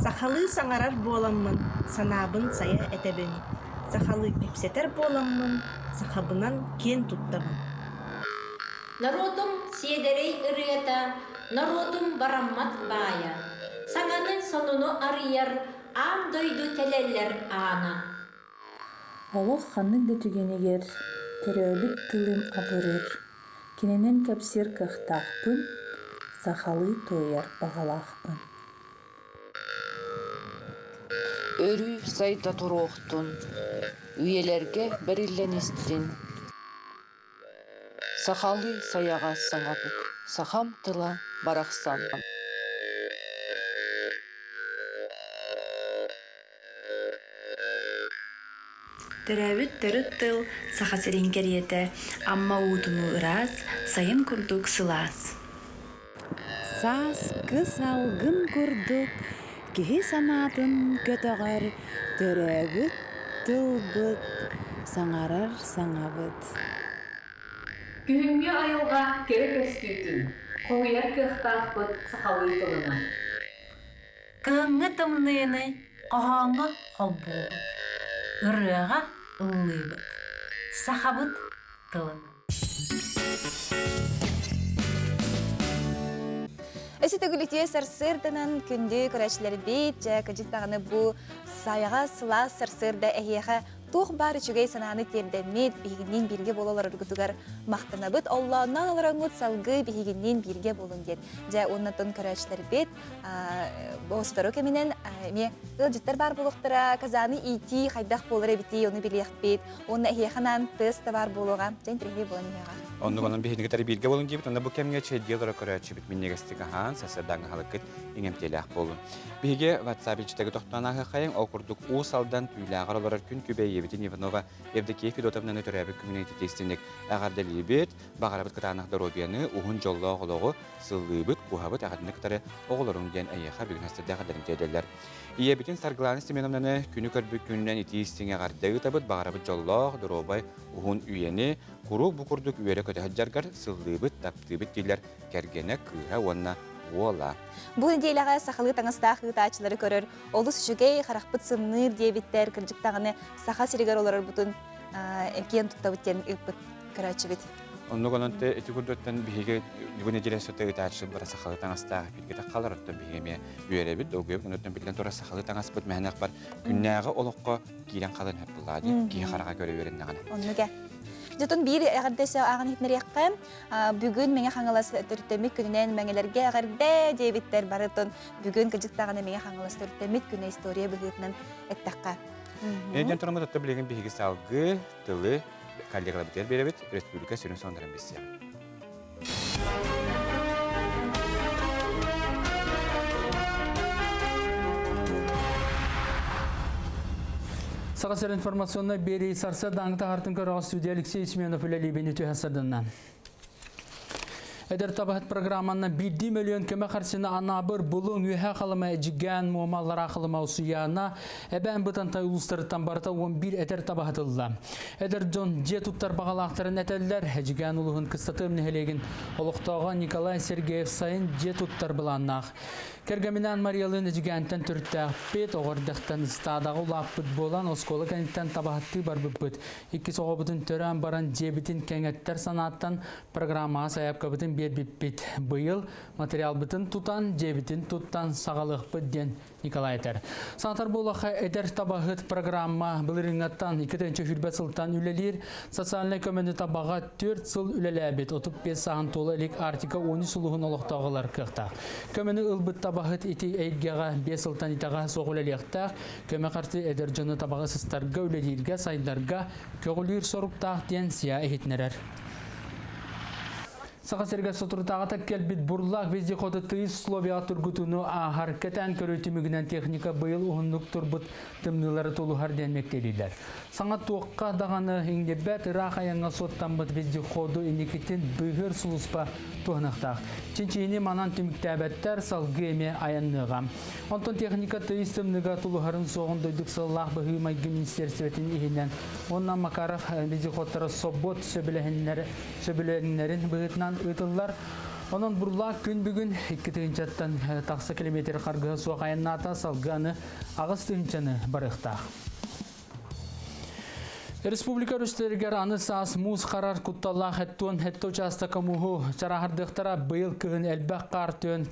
Сахалыы саҥарар буоламмын, санаабын сайа этэбин, сахалыы кэпсэтэр буоламмын, сахабынан киэн туттабын. Норуотум сиэдэрэй ырыата, норуотум бараммат баайа, саҥаны сонуну арыйар аан дойду тэлэллэр аана. Олох ханнык да түгэнигэр төрөөбүт тылым абырыыр, кининэн кэпсиир кыахтаахпын, сахалыы туойар баҕалаахпын. Өрүү сайда туруохтун, үйэлэргэ бэриллэн истин Сахалыы сайаҕас саҥабыт, сахам тыла барахсан. Төрөөбүт төрүт тыл Саха сирин кэриэтэ Амма уутунуу ыраас, сайын курдук сылаас. Сааскы салгын курдук киһи санаатын көтөҕөр төрөөбүт тылбыт, саҥарар саҥабыт. Күһүҥҥү айылҕа кэрэ көстүүтүн хоһуйар кыахтаахпыт сахалыы тылынан. Кыһыҥҥы тымныыны хоһооҥҥо холбуубут, ырыаҕа ыллыыбыт, сахабыт тылынан. Өссө төгүлүтүө сарсыарданан күндү көрөөччүлэрбит, дьэ кыдьык даҕаны бу сайаҕа сылаас сарсыарда эһиэхэ туох баар үчүгэй санааны тиэрдэммит, биһигинниин бииргэ буола олороргутугар махтанабыт. Оллоонноон олороҥҥут салгыы биһигинниин бииргэ буолун диэн. Дьэ уонна тон көрөөччүлэрбит сотору кэминэн эмиэ ыалдьыттар баар буолуохтара, казаны иитии хайдах буолар эбитий, ону билиэхпит. Уонна эһиэхэ анаан тыас да баар буолуоҕа. Дьэ интэриэһинэй буолан иһиэҕэ. Оннук онон биһиги кытары бииргэ буолун диэбит. Онно бу кэмҥэ чэйдии олоро көрөөччүбүт минньигэстик аһаан, сарсыардааҥҥы аһылыккыт иҥэмтиэлээх буолун. Биһиги WhatsApp илдьитэги тохтоон ааһыаххайыҥ. Ол курдук Уус Алдан Түүлээҕэр олорор күн күбэй ийэбитин Иванова Евдокия Федотовнаны төрөөбүт күнүнэн ититиистинник эҕэрдэлиибит. Баҕарабыт кытаанах доруобуйаны, уһун дьоллоох олоҕу, сыллыыбыт, куһабыт эҕэрдэни кытары оҕолоруҥ диэн эйиэхэ бүгүн астырдаах эдэрин тиэрдэллэр. Ийэбитин Саргылаана Семеновнаны күнү көрбүт күнүнэн итии истиҥ эҕэрдэ ыытабыт, баҕарабыт дьоллоох, доруобай, уһун үйэни, куруук бу курдук үөрэ-көтө сылдьаргар сыллыыбыт, таптыыбыт дииллэр кэргэнэ, кыыһа уонна уола. Бу нэдиэлэҕэ сахалыы таҥастаах ыытааччылары көрөр олус үчүгэй, харахпыт сымныыр диэбиттэр, кырдьык даҕаны Саха сиригэр олорорбутун киэн туттабыт диэн ыыппыт көрөөччүбүт. Оннук онон ити курдуктан биһиги бу нэдиэлэ устата ыытааччы бара сахалыы таҥастаах эпииргэ таххалар, оттон биһиги эмиэ үөрэбит, долгуйабыт, онон биллэн турар сахалыы таҥаспыт мэһэнэх бар күннээҕи олоххо киирэн халан хөп буллаа дии, киһи хараҕа көрө үөрэннэҕинэ. Оннук ээ. Дьотун биир эҕэрдэ ааҕан иһитинэриэххэ. Бүгүн Мэҥэ Хаҥалас төрүттэммит күнүнэн мэҥэлэргэ эҕэрдэ диэбиттэр барытын бүгүн кыдьыктаҕына Мэҥэ Хаҥалас төрүттэммит күнэ история быһыытынан эттэххэ. Эден тураммыт отто билигин биһиги салгыы тылы коллегаларбытыгар биэрэбит республика сүрүн сонуннарын билсиэҕиҥ. Саха сир информационнай биэрии сарсыардааҥҥы таһаартын көрөҕө студия Алексей Семенов үлэлиибин үтүө сарданна. Эдэр табаһыт программанан биирдии мөлүйүөн көмө харчыны Анаабыр, Булуҥ, Үөһээ Халыма, Эдьигээн, Муома, Аллараа Халыма, Усуйаана, Эбээн Бытантай улуустарыттан барыта 11 эдэр табаһытылла. Эдэр дьон дьиэ туттар баҕалаахтарын этэллэр. Эдьигээн улууһун Кыстатыам нэһилиэгин олохтооҕо Николай Сергеев сайын дьиэ туттар былааннаах. Кэргэминээн Мариялыын Эдьигээнтэн төрүттээхпит, оҕо эрдэхтэн ыстаадаҕа улааппыт буолан, оскуола кэнниттэн табаһыттыы барбыппыт. Иккис оҕобутун төрөөн баран дьиэбитин кэҥэттэр санааттан программаҕа сайаапкабытын биэрбиппит. Быйыл материалбытын тутан, дьиэбитин туттан саҕалыахпыт диэн Николай этэр. Саатар буолаха эдэр табаһыт программа былырыыҥҥаттан 2020 сылтан үлэлиир. Социальнай көмөнү табаҕа 4 сыл үлэлээбит 35 сааһын туола илик Арктика 13 улууһун олохтооҕулар кыахтаах. Көмөнү ылбыт табаһыт ити эйгэҕэ 5 сылтан итэҕэ суох үлэлиэхтээх. Көмө харчы эдэр дьону табаҕы сыстарга, үлэлииргэ, сайдарга көҕүлүүр соруктаах диэн СИА иһитиннэрэр. Саха сиригэр соторутааҕыта кэлбит бурлаах вездеходы тыйыс условияҕа тургутууну ааһар кэтээн көрүү түмүгүнэн техника быйыл уһуннук турбут тымныылары тулуһар диэн мэктиэлииллэр. Саҥа туохха даҕаны иҥнибэт ыраах айаҥҥа суоттаммыт вездеходу инникитин быыһыыр сулууспа туһаныахтаах. Чинчийиини манан түмүктээбэттэр, салгыы эмиэ айанныаҕа. Онтон техника тыйыс тымныыга тулуһарын суоҕун дойдук сыллаах быһыы-майгы министиэристибэтин иһинэн уонна Макаров вездеходтара собуот сөбүлэһиннэрин быһыытынан ыытыллар. Онон Бурлаак күн бүгүн 2 тыһыынчаттан тахса километр харгыһа суох айаннаата, салгыы аны 8 тыһыынчаны барыахтаах. Республика өрүстэригэр аны саас муус харар кутталлаах эттуон хетте учаастака мууһу чараһардыахтара быйыл кыһын элбэх хаар түөн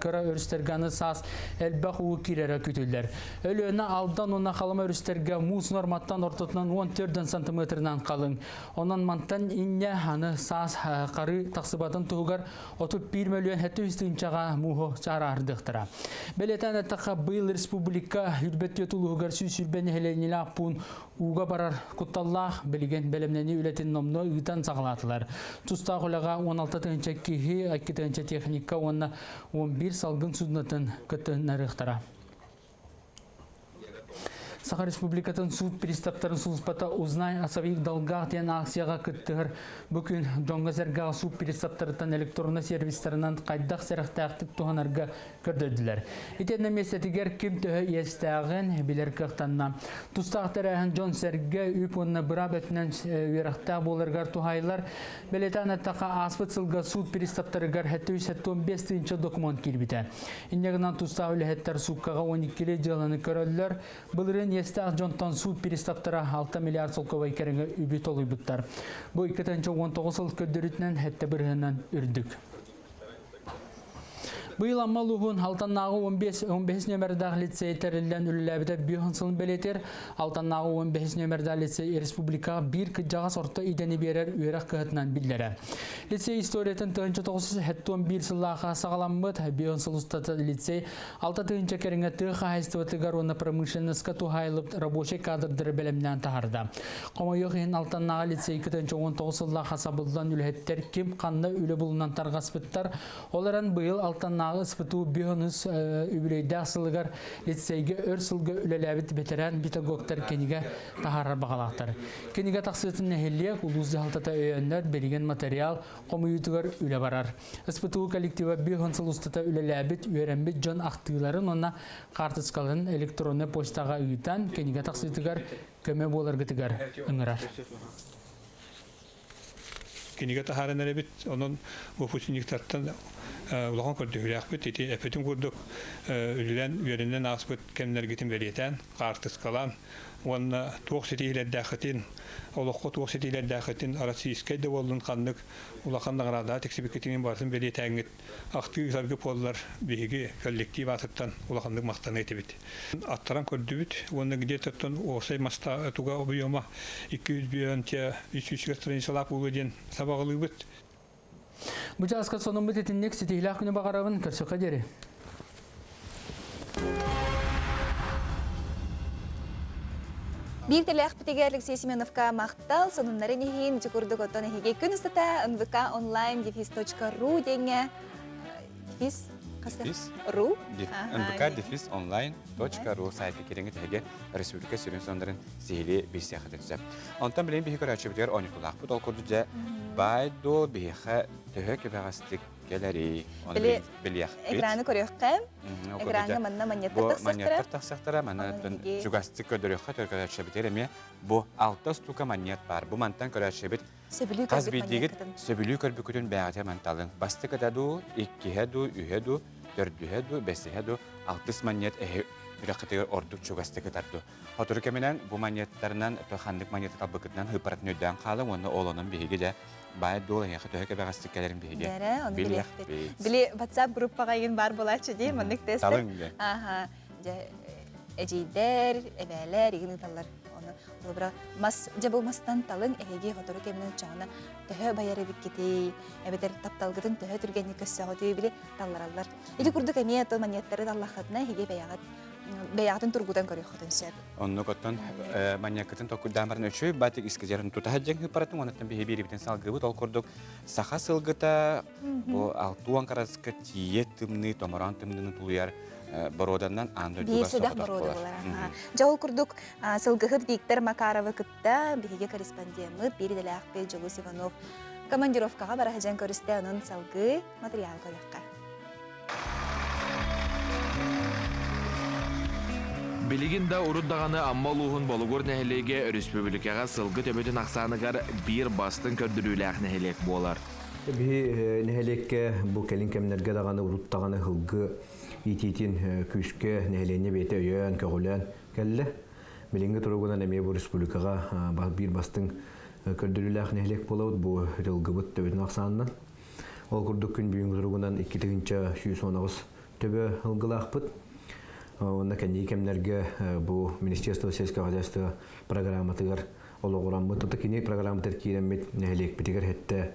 кыра өрүстэргэ аны саас элбэх уу киирэрэ күтүллэр. Өлүөнэ Алдан уонна Халыма өрүстэргэ муус норматтан ортотунан 14 сантиметрынан халыҥ. Онон мантан инньэ аны саас харыы тахсыбатын туһугар 31 мөлүйүөн 700 тыһыынчаҕа мууһу чаараардыахтара. Бэлиэтээн эттэххэ, быйыл республика Үрбэт улууһугар 120 нэһилиэнньэлээх пуун ууга барар кутталлаах билигин бэлэмнэнии үлэтин номнуо ыытан саҕалаатылар. Тустаах үлэҕэ 16 тыһыынча киһи, 2 тыһыынча техника уонна 11 салгын суднотын кыттыһыннарыахтара. Саха Республикатын суут приставтарын сулууспата «Узнай о своих долгах» диэн акцияҕа кыттыһар. Бу күн дьоҥҥо-сэргэҕэ суут приставтарыттан электроннай сервистарынан хайдах сэрэхтээхтик туһанарга көрдөрдүлэр. Итиэннэ миэстэтигэр ким төһө иэстээҕин билэр кыахтанна. Тустаах тэрээһин дьон-сэргэ үп уонна быраап өттүнэн үөрэхтээх буоларыгар туһаайыллар. Бэлиэтээн эттэххэ, ааспыт сылга суут приставтарыгар 775 тыһыынча докумуон киирбитэ. Инньэ гынан тустаах үлэһиттэр сууккаҕа 12 дьыаланы көрөллөр. Былырыын иэстээх дьонтон суут приставтара 6 миллиард солкуобай кэриҥэ үбү толуйбуттар. Бу 2019 сыл көрдөрүүтүнэн сэттэ бырыһыанынан үрдүк. Быйыл Амма улууһун Алтаннааҕы 15 15 нүөмэрдээх лицей тэриллэн үлэлээбитэ 5 сылын бэлиэтиир. Алтаннааҕы 15 нүөмэрдээх лицей республикаҕа биир кырдьаҕас орто идэни биэрэр үөрэх кыһатынан биллэрэ. Лицей историятын 1971 сыллаахха саҕаламмыт 5 сыл устата лицей 6 тыһыынча кэриҥэ тыа хаһаайыстыбатыгар уонна промышленноска туһаайыллыбыт рабочай кадрдары бэлэмнээн таһаарда. Хомойуох иһин Алтаннааҕы лицей 2019 сыллаахха сабыллан үлэһиттэр ким ханна үлэ булунан тарҕаспыттар. Ол эрэн быйыл Алтаннааҕы СПТУ 5 үбүлүөйдээх сылыгар лицейгэ өр сылга үлэлээбит бэтэрээн педагогтар кинигэ таһаарар баҕалаахтар. Кинигэ тахсыытын нэһилиэк, улуус дьаһалтата өйөөннөр билигин материал хомуйуутугар үлэ барар. СПТУ коллектива 5 сыл устата үлэлээбит, үөрэммит дьон ахтыыларын уонна хаартыскаларын электроннай почтаҕа ыытан, кинигэ тахсыытыгар көмө буоларгытыгар ыҥырар. Кинигэ таһааран эрэбит. Онон выпускниктартан улахан көрдөһүүлээхпит. Ити эппитим курдук үлэлээн, үөрэнэн ааспыт кэмнэргитин бэлиэтээн, хаартыскалаан. Уонна туох ситиһиилэрдээххитин, олоххо туох ситиһиилэрдээххитин российскай да буоллун ханнык улахан наҕараадаҕа тиксибиккитин барытын бэлиэтээҥҥит ахтыы ыытаргы буоллар биһиги коллектив аатыттан улаханнык махтаныа этибит. Аттаран көрдүбүт уонна где-то уопсай маста туга объема 200 300 страницалаах буолуо диэн сабаҕалыыбыт. Бу чааска сонуммут итинник ситиһилээх күнү баҕарабын көрсөххө диэри. Биир тэлээхпитигэр Алексей Семеновка махтал, сонуннарын иһин дьукурдук оттон эһиги күн устата нвк онлайн дефис.ру диэҥҥэ дефис Дефис ру нвк дефис онлайн .ру сайтка кириҥи тэһиги республика сүрүн сонуннарын сиһилии билсиэххитин сөп. Онтон билигин биһи көрөөччүбүтүгэр оонньутулаахпыт. Ол курдук дьэ баай-дуол биһиэхэ төһө кэбэҕэстик кэлэрий? Ону билиэхпит. Экраны көрүөххэ. Экраҥҥа манна манньыаттар тахсыахтара. Манньыаттар тахсыахтара. Манна чугастык көрдөрүөххэ көрөөччүбүтүгэр эмиэ бу алта штука манньыат баар. Бу мантан көрөөччүбүт хас биирдиигит сөбүлүү көрбүкүтүн бэйэҕитэ манталыҥ. Бастакыта дуу, иккиһэ дуу, үһэ дуу, төрдүһэ дуу, бэсиһэ дуу, алтыс манньыат эһи үрэххитигэр ордук чугастык ытар дуу. Сотору кэминэн бу манньыаттарынан ханнык манньыаты талбыккытынан ыыппаратын өйдөөн хаалыҥ уонна ол онон биһиги дьэ баай-дуол эһиэхэ төһө кэбэҕэстик кэлэрин биһиги билиэхпит. Били WhatsApp группаҕа игин баар буолааччы дии маннык тестер. Аха. Дьэ эдьиийдэр, эбээлэр игин ыыталлар. Ону холобура мас дьэ бу мастан талыҥ эһиги сотору кэминэн чоҕуна төһө байар эбиккитий, эбэтэр тапталгытын төһө түргэнник көссөҕүтүй били таллараллар. Ити курдук эмиэ то манньыаттары таллаххытына эһиги бэйэҕит бэйэҕитин тургутан көрүөххүтүн сөп. Оннук оттон манньаккытын толкуйдаан баран үчүгэй батик искизерин тута сылдьан ыыппаратын онуттан биһи биирибитин салгыыбыт. Ол курдук саха сылгыта бу 60 кыраска тиийэ тымныы, томороон тымныыны тулуйар боруоданан аан дойдуга Биир сэдэх боруода буолар. Дьэ ол курдук сылгыһыт Виктор Макаровы кытта биһиги корреспондеммыт биир идэлээхпит Дьулус Иванов командировкаҕа бара сылдьан көрүстэ, онон салгыы материал көрүөххэ. Билигин да урут даҕаны Амма улууһун Болугур нэһилиэгэ өрөспүүбүлүкэҕэ сылгы төбөтүн ахсааныгар биир бастыҥ көрдөрүүлээх нэһилиэк буолар. Биһи нэһилиэккэ бу кэлин кэмнэргэ даҕаны урут даҕаны сылгы иитиитин күүскэ нэһилиэнньэ бэйэтэ өйөөн, көҕүлээн кэллэ. Билиҥҥи туругунан эмиэ бу республикаҕа биир бастыҥ көрдөрүүлээх нэһилиэк буолабыт бу сылгыбыт төбөтүн ахсаанынан. Ол курдук күн бүгүҥҥү туругунан 2118 төбө ылгылаахпыт. Уонна кэнники кэмнэргэ бу Министерство сельского хозяйства программатыгар олоҕураммыт, тута кини программатыгар киирэммит нэһилиэкпитигэр хэттэ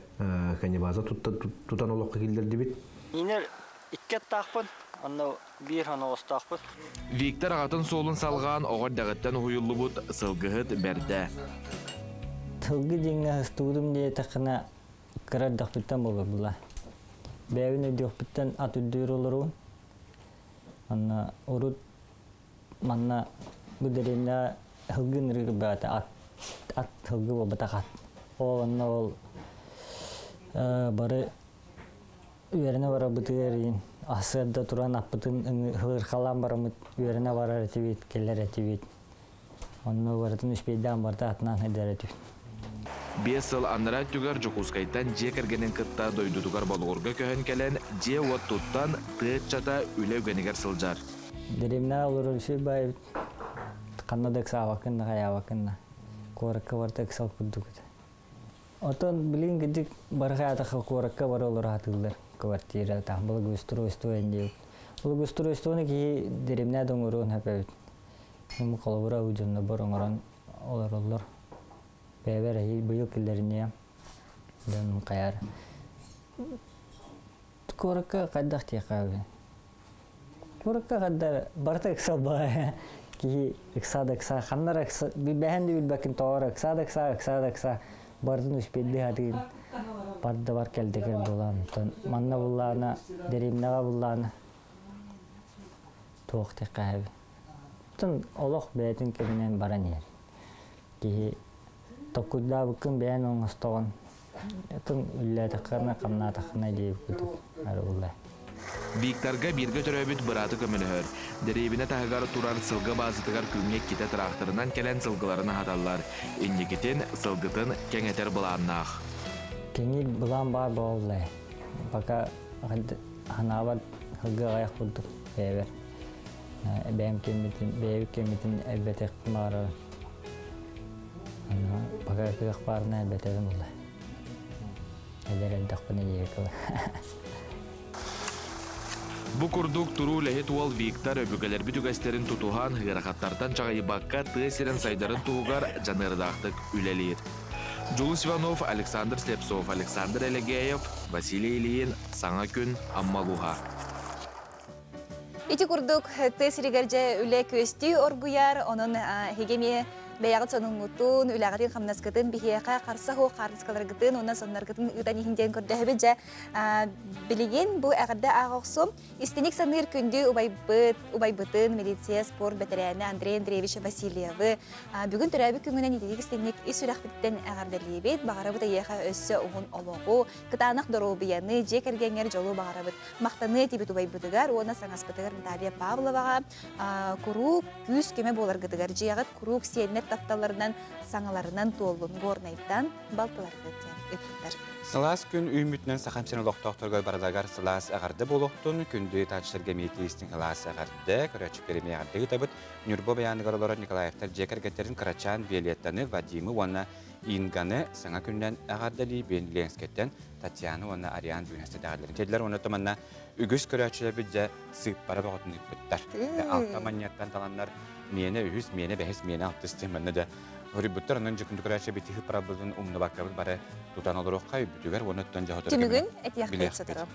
конебаза тутан олоххо киллэрдибит. Инер икки аттаахпын, онно биир оноҕостоохпут. Виктор аҕатын суолун салҕаан оҕо эрдэҕиттэн уһуйуллубут сылгыһыт бэрдэ. Сылгы дьиҥҥэ ыстыбытым диэтэххинэ Кыра эрдэхпиттэн буолар була. Бэйэбин өйдүөхпүттэн ат үрдүгэр олоруум. Онно урут манна бу дэриэбинэҕэ сылгы ынырыгы баата ат ат сылгы буолбатах ат. Ол онно ол бары үөрэнэ барарбытыгар иин сарсыарда туран аппытын һылырхалаан бараммыт үөрэнэ барар этибит, кэлэр этибит. Онно барытын үспүйдээн барыта атынан сылдьар этибит. Биэс сыл анараа өттүгэр Дьокуускайтан дьиэ кэргэнин кытта дойдутугар Болугурга көһөн кэлэн, дьиэ-уот туттан, тыа ыччата үлэ үгэнигэр сылдьар. Дэриэбинэҕэ олорор үчүгэй баайбыт. Ханна да ыксаабаккын да, хайаабаккын да. Куоракка барыта ыксал курдук этэ. Оттон билигин кырдьык бары хайаатахха куоракка бары олоро сатыыллар квартира там благоустройство диэбит. Благоустройствоны киһи дэриэбинэ да оҥоруон сөп эбит. Мин холобура ыы дьоннорбор оҥорон олороллор. Бэйэбэр эһиил быйыл киллэриниэм. Дьон хайаар. Куоракка хайдах диэххэ эбит. Куоракка хайда барыта ыксал баҕайы. Киһи ыкса да ыкса, ханна эрэ ыкса, билбэһэн да билбэккин тоҕо эрэ ыкса да ыкса, ыкса да ыкса, барытын успейдыы сатыыр. Бар да бар кэлдикир буолан. Оттон манна буллаана, дэриэбинэҕэ буллаана туох диэххэ эбит. Оттон олох бэйэтин кэминэн баран иһэр. Киһи толкуйдаабыккын бэйэн оҥостоҕун. Оттон үллээтэххинэ, хамнаатаххына диэбит курдук арыллар. Викторга бииргэ төрөөбүт бырааты көмөлөһөр. Дэриэбинэ таһыгар турар сылгы баазатыгар күҥҥэ иккитэ тыраахтарынан кэлэн сылгыларын аһаталлар. Инникитин сылгытын кэҥэтэр былааннаах. Кэҥиир былаан баар буолла. Пока ханаабар сылгы аҕыйах курдук бэйэбэр. Бэйэм кэммитин, бэйэбит кэммитин элбэтиэхпин баҕарабын. Пока кыах баарына элбэтэбин буолла. Эдэр элдэхпинэ диэки Бу курдук туруу үлэһит уол Виктор өбүгэлэрбит үгэстэрин тутуһан, ыарахаттартан чаҕыйбакка тыа сирин сайдарын туһугар дьаныардаахтык үлэлиир. Дьулус Иванов, Александр Слепцов, Александр Элегеев, Василий Ильин, Саҥа күн, Амма улууһа. Ити курдук тыа сиригэр дьэ үлэ күөстүү оргуйар, онон эһиги эмиэ бэйэҕит сонуҥҥутун, үлэҕитин, хамнаскытын биһиэхэ харса суох хаартыскаларгытын уонна сонноргутун ыытан иһин диэн көрдөһөбүт. Дьэ билигин бу эҕэрдэ ааҕа охсум. Истиник саныыр күндү убайбыт, убайбытын милиция спорт бэтэрээнэ Андрей Андреевич Васильевы бүгүн төрөөбүт күҥүнэн ититик истиҥник ис сүрэхпититтэн эҕэрдэлиибит. Баҕарабыт эйиэхэ өссө уһун олоҕу, кытаанах доруобуйаны, дьиэ кэргэҥҥэр дьолу баҕарабыт. Махтаныа этибит убайбытыгар уонна саҥаспытыгар Наталья Павловаҕа куруук күүс-көмө буоларгытыгар дьиэҕит куруук сиэннэр тапталларынан саҥаларынан туоллун Горнайтан балтыларгыт диэн ыыппыттар. Сылаас күн үүммүтүнэн Сахам сирин олохтоохторугар барыларыгар сылаас эҕэрдэ буолуохтун, күндү ыытааччыларга эмиэ истиҥ сылаас эҕэрдэ, көрөөччүлэр эмиэ эҕэрдэ ыытабыт. Ньурба Байааныгар олорор Николаевтар дьиэ кэргэттэрин кырачаан Виолеттаны, Вадимы уонна Инганы саҥа күнүнэн эҕэрдэлии Ленскэттэн Татьяна уонна Ариан дьүүнэстэтэҕэллэрин кэллэр уонна манна үгүс көрөөччүлэрбит дьэ сыыппара бөҕөтүн ыыппыттар. Алта манньыаттан таланнар миэнэ үһүс, миэнэ бэһис, миэнэ алтыс диэн манна дьэ хоруйбуттар. Онон дьүкүндү көрөөччү бити сыыппарабытын умнубаккабыт бары тутан олоруохха өйбүтүгэр уонна оттон дьэ Түмүгүн этиэхпит сотору.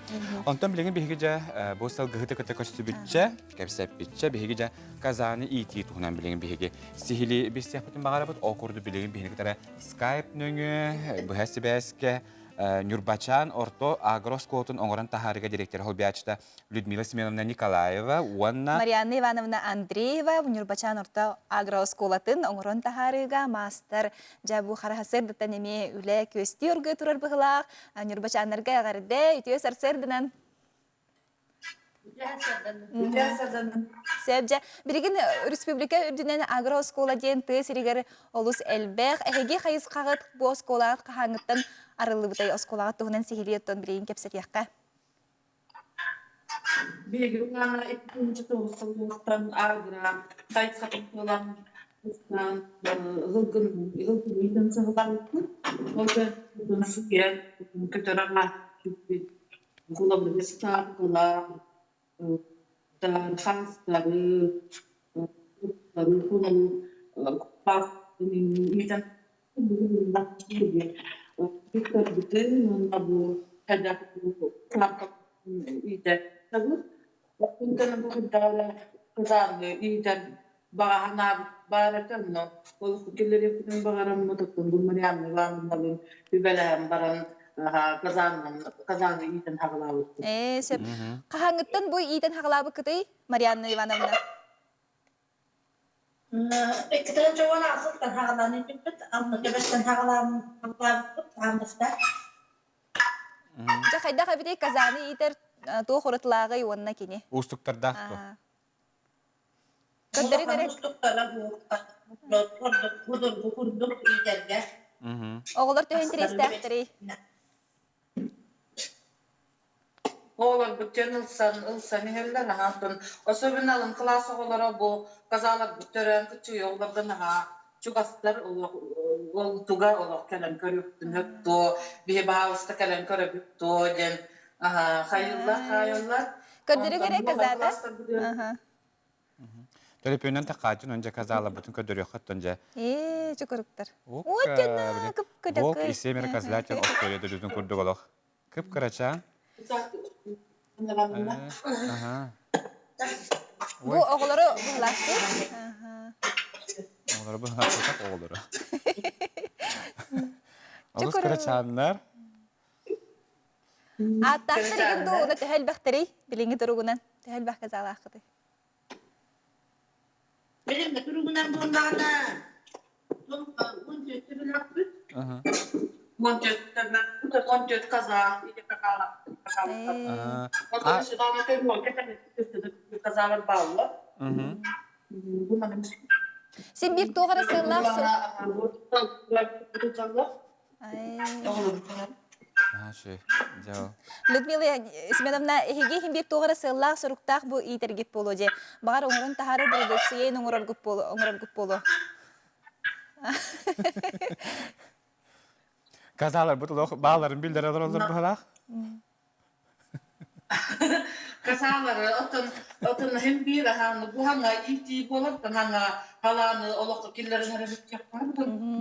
Онтон билигин биһиги дьэ бу сылгыһыты кытта көрсүбүччэ, кэпсэппитчэ биһиги дьэ Казаны иитии туһунан билигин биһиги сиһилии билсиэхпитин баҕарабыт. Ол курдук билигин биһиги кытары скайп нөҥүө быһа сибээскэ Ньурбачаан орто агрооскуолатын оҥорон таһаарыыга директор холбооччута Людмила Семеновна Николаева уонна Марианна Ивановна Андреева Ньурбачаан орто агрооскуолатын оҥорон таһаарыыга маастар дьэ бу хараһасырдыттан эмиэ үлэ күөстүү оргуйа турар быһылаах Ньурбачааннарга эҕэрдэ үтүө сарсыарданан Сөп дьэ, билигин республика үрдүнэн агрооскуола диэн тыа сиригэр олус элбэх. Эһиги хайысхаҕыт бу оскуолаҕыт хаһааҥҥыттан арыллыбытай оскуолаҕыт туһунан сиһилии оттон билигин кэпсэтиэххэ. Биһиги 2009 сылтан агро хайысхатын буолан ылгын саҕалаабыппыт. Ол көтөр Холобур, хаастары, уонна бу үбэлэһэн баран казанны иитэн хаҕылаабыппыт. Ээ, сөп. Хаһааҥҥыттан бу иитэн хаҕылаабыккытый, Марианна Ивановна? Иккитэн чоҕон аасыттан хаҕалаан ииппиппит, алта төбөттөн хаҕалаабыппыт, хааммыста. Дьэ, хайдах эбитий казаны иитэр туох уратылааҕый уонна кини? Уустуктардаах дуо? Көрдөрүҥ эрэ. Судургу курдук иитэргэ. Оҕолор төһө интэриэстээхтэрий? Оҕолорбут дьон ылсан, ылсан иһэллэр аһаа оттон особенно алын кылаас оҕолоро бу казаларбыт төрөөн кыччыгый оҕолорго наһаа чугастар олох ол туга олох кэлэн көрүөхтүн сөп дуо биһи баһаалыста кэлэн көрөбүт дуо диэн аһаа хайыыллар хаайаллар Көрдөрүҥ онтон эрэ бу алын казата. кылаастарбытыгар Төлөпүөнүнэн тахааччын онже казалабытын көрдөрүөххэ дьэ. Ээ, чукуруктар. Укка, Волк и семеро козлят остуоруйа дойдутун курдук олох. Кып-кырачаан. Ага. Бу оҕолору быһылаахчы. Оҕолору быһылаахчы оҕолору. Олус кырачааннар. Ааттаахтар игин дуу, уна төһө элбэхтэрий? Билиҥҥи туругунан төһө элбэх казалааххытый? Билиҥҥи туругунан буоллаҕына, 14 билэхпит. 14 казах или казалар бааллар. Син биир туох эрэ сыаллаах Людмила Семеновна, эһиги иһин биир туох эрэ сыаллаах соруктаах бу иитэргит буолуо дьэ. Баҕар оҥорон таһаарар бородууксуйайын оҥороргут буолуо, оҥороргут буолуо. Казалар бут олох бааларын биллэрэ олороллор быһалаах. Казалары отон отон хем биир аһааны буһаҥа иитии буолар таһаҥа халааны олоххо киллэрэн эрэ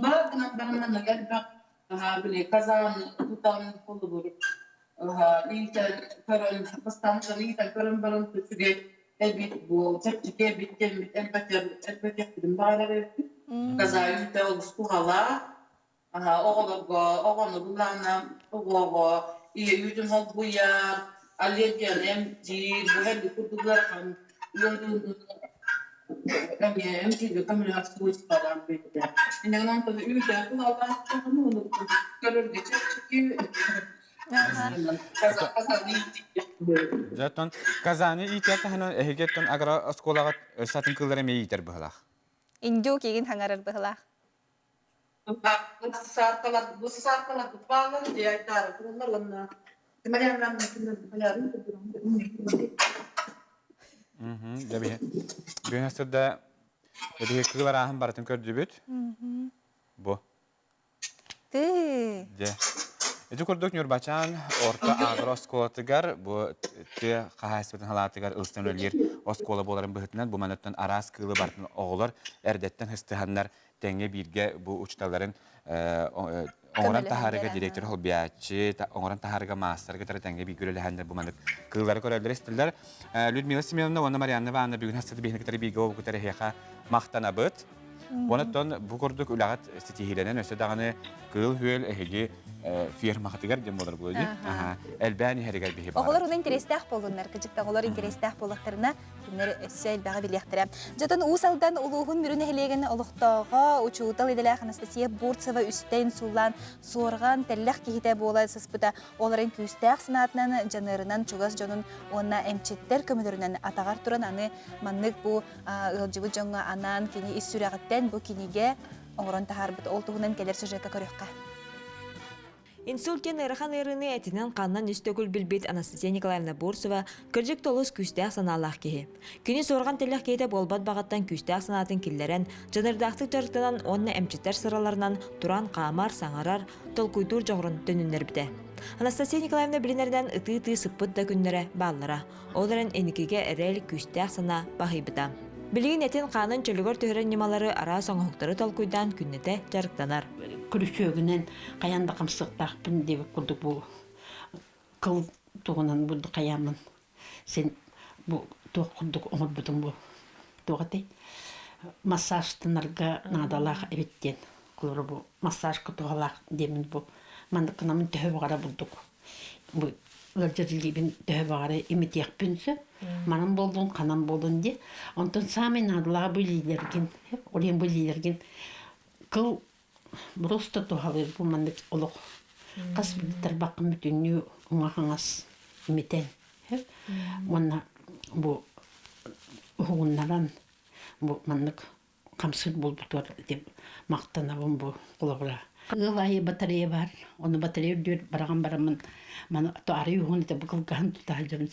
баар гынан баран маннык элбэх били казааны тутан холобур иитэн көрөн бастаан иитэн көрөн баран үчүгэй эбит буол чэпчэки эбит диэммит элбэтиэхпитин баҕарар эбиппит. Каза үүтэ олус туһалаах. Оҕолорго оҕону былаана оҕоҕо ийэ үүтүн холбуйар, аллергияны эмтиир, бу элбик курдук ыарахан ыарыыны эмиэ эмтииргэ көмөлөһөр свойстволаах бэйэтэ. Инньэ онтон үүтэ туһалаах көрөргө чэпчэки. Дьэ, Казани иитиэх таһынан эһиги агро оскуолаҕа өссө атын кыыллары эмиэ иитэр быһылаах. Индюк игин хаҥарар быһылаах. Бу сааркалар бааллар дьиэ тураллар уонна Дьэ биһи бүгүн сырда биһи кыыл арааһын барытын көрдүбүт. Бу. Ты. Дьэ. Ити курдук Ньурбачаан орто агро оскуолатыгар бу тыа хаһаайыстыбатын халаатыгар ылсан үлэлиир оскуола буоларын быһыытынан бу манаттан араас кыылы барытын оҕолор эрдэттэн хыстыһаннар тэҥҥэ бииргэ бу учууталларын оҥорон таһаарыга директор холбуйааччы, оҥорон таһаарыга маастарга кытары тэҥҥэ бииргэ үлэлэһэннэр бу маннык кыыллары көрөллөр истэллэр. Людмила Семеновна уонна Марианна Ивановна бүгүн хастата биһини кытары бииргэ буолбуккутар эһиэхэ махтанабыт. Онон бу курдук үлэҕит ситиһиилэнэн өссө даҕаны кыыл-күөл эһиги фермаҕытыгар диэн буолар буолуо дии. Элбээн иһэригэр биһи баар. Оҕолор уна интэриэстээх буоллуннар, кыдьыкта оҕолор интэриэстээх буоллахтарына Кинилэр өссө элбэҕи билиэхтэрэ. Дьэтэн Уус Алдан улууһун Мүрү нэһилиэгин олохтооҕо, учуутал идэлээх Анастасия Бурцева үстэ инсуллаан, суорҕан, тэллэх киһитэ буола сыспыта. Оларын күүстээх санаатынан, дьаныарынан чугас дьонун уонна эмчиттэр көмөлөрүнэн атаҕар туран аны маннык бу ыалдьыбыт дьоҥҥо анаан кини ис сүрэҕиттэн бу кинигэ оҥорон таһаарбыт. Ол туһунан кэлэр сюжекка көрүөххэ. Инсульт диэн ыарахан ыарыыны этинэн-хаанынан үс төгүл билбит Анастасия Николаевна Бурцева кырдьык да олус күүстээх санаалаах киһи. Кини суорҕан тэллэх киһитэ буолбат баҕаттан күүстээх санаатын киллэрэн, дьаныардаахтык дьарыктанан уонна эмчиттэр сыраларынан туран хаамар, саҥарар, толкуйдуур дьоҕурун төнүннэрбитэ. Анастасия Николаевна билинэринэн ытыы-ытыы сыппыт да күннэрэ бааллара. Ол эрэн инникигэ эрэл, күүстээх санаа баһыйбыта. Билигин этин-хаанын чөлүгэр түһэрэр ньымалары араас оҥоһуктары толкуйдаан күннэтэ дьарыктанар. Күрүчүөгүнэн хайаан да хамсыахтаахпын диэбит курдук бу кыл тугунан бурдук хайааммын син бу туох курдук оҥорбутум бу туох этэй массажтанарга наадалаах эбит диэн холобура бу массажка туһалаах диэммин бу маннык гынаммын төһө баҕара бурдук бу ыалдьар илиибин төһө баҕара имитиэхпин сөп манан буоллун ханан буоллун диye онтон саамай наадалааҕа бу илиилэргин ол иһин бу илиилэргин кыл просто туһалыыр бу маннык олох хас тарбаххын бүтүннүү уҥа-хаҥас имитэн уонна бу уһугуннаран бу маннык хамсыыр буолбутугар ити махтанабын бу холобура. Ыал аайы батарея бар. Ону батарея үрдүгэр бараҕан бараммын маны арый уһун этэ бу кылгаһын тута сылдьабын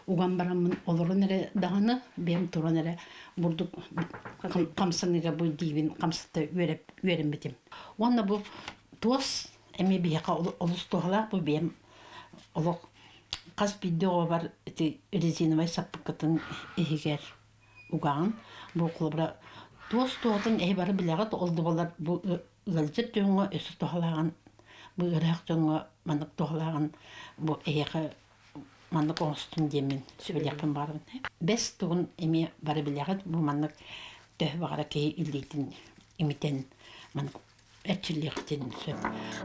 уган бараммын олорон эрэ даҕаны бэйэм туран эрэ бурдук хамсаныыга бу диибин хамсата үөрэммитим. Уонна бу туос эмиэ биһиэхэ олус туһалаах бу бэйэм олох хас биирдии оҕобор ити резиновай саппыккытын иһигэр угаҕын. Бу холобура туос туһатын эһи бары билэҕит, ол да буоллар бу ыалдьыт дьоҥҥо өссө туһалааҕын, бу ыарыһах дьоҥҥо маннык туһалааҕын бу эһиэхэ маннык оҥостун диэммин сүбэлиэхпин баҕарабын. Бэс тугун эмиэ бары билэҕит, бу маннык төһө баҕара киһи илиитин имитэн маннык эрчиллиэхтин сөп.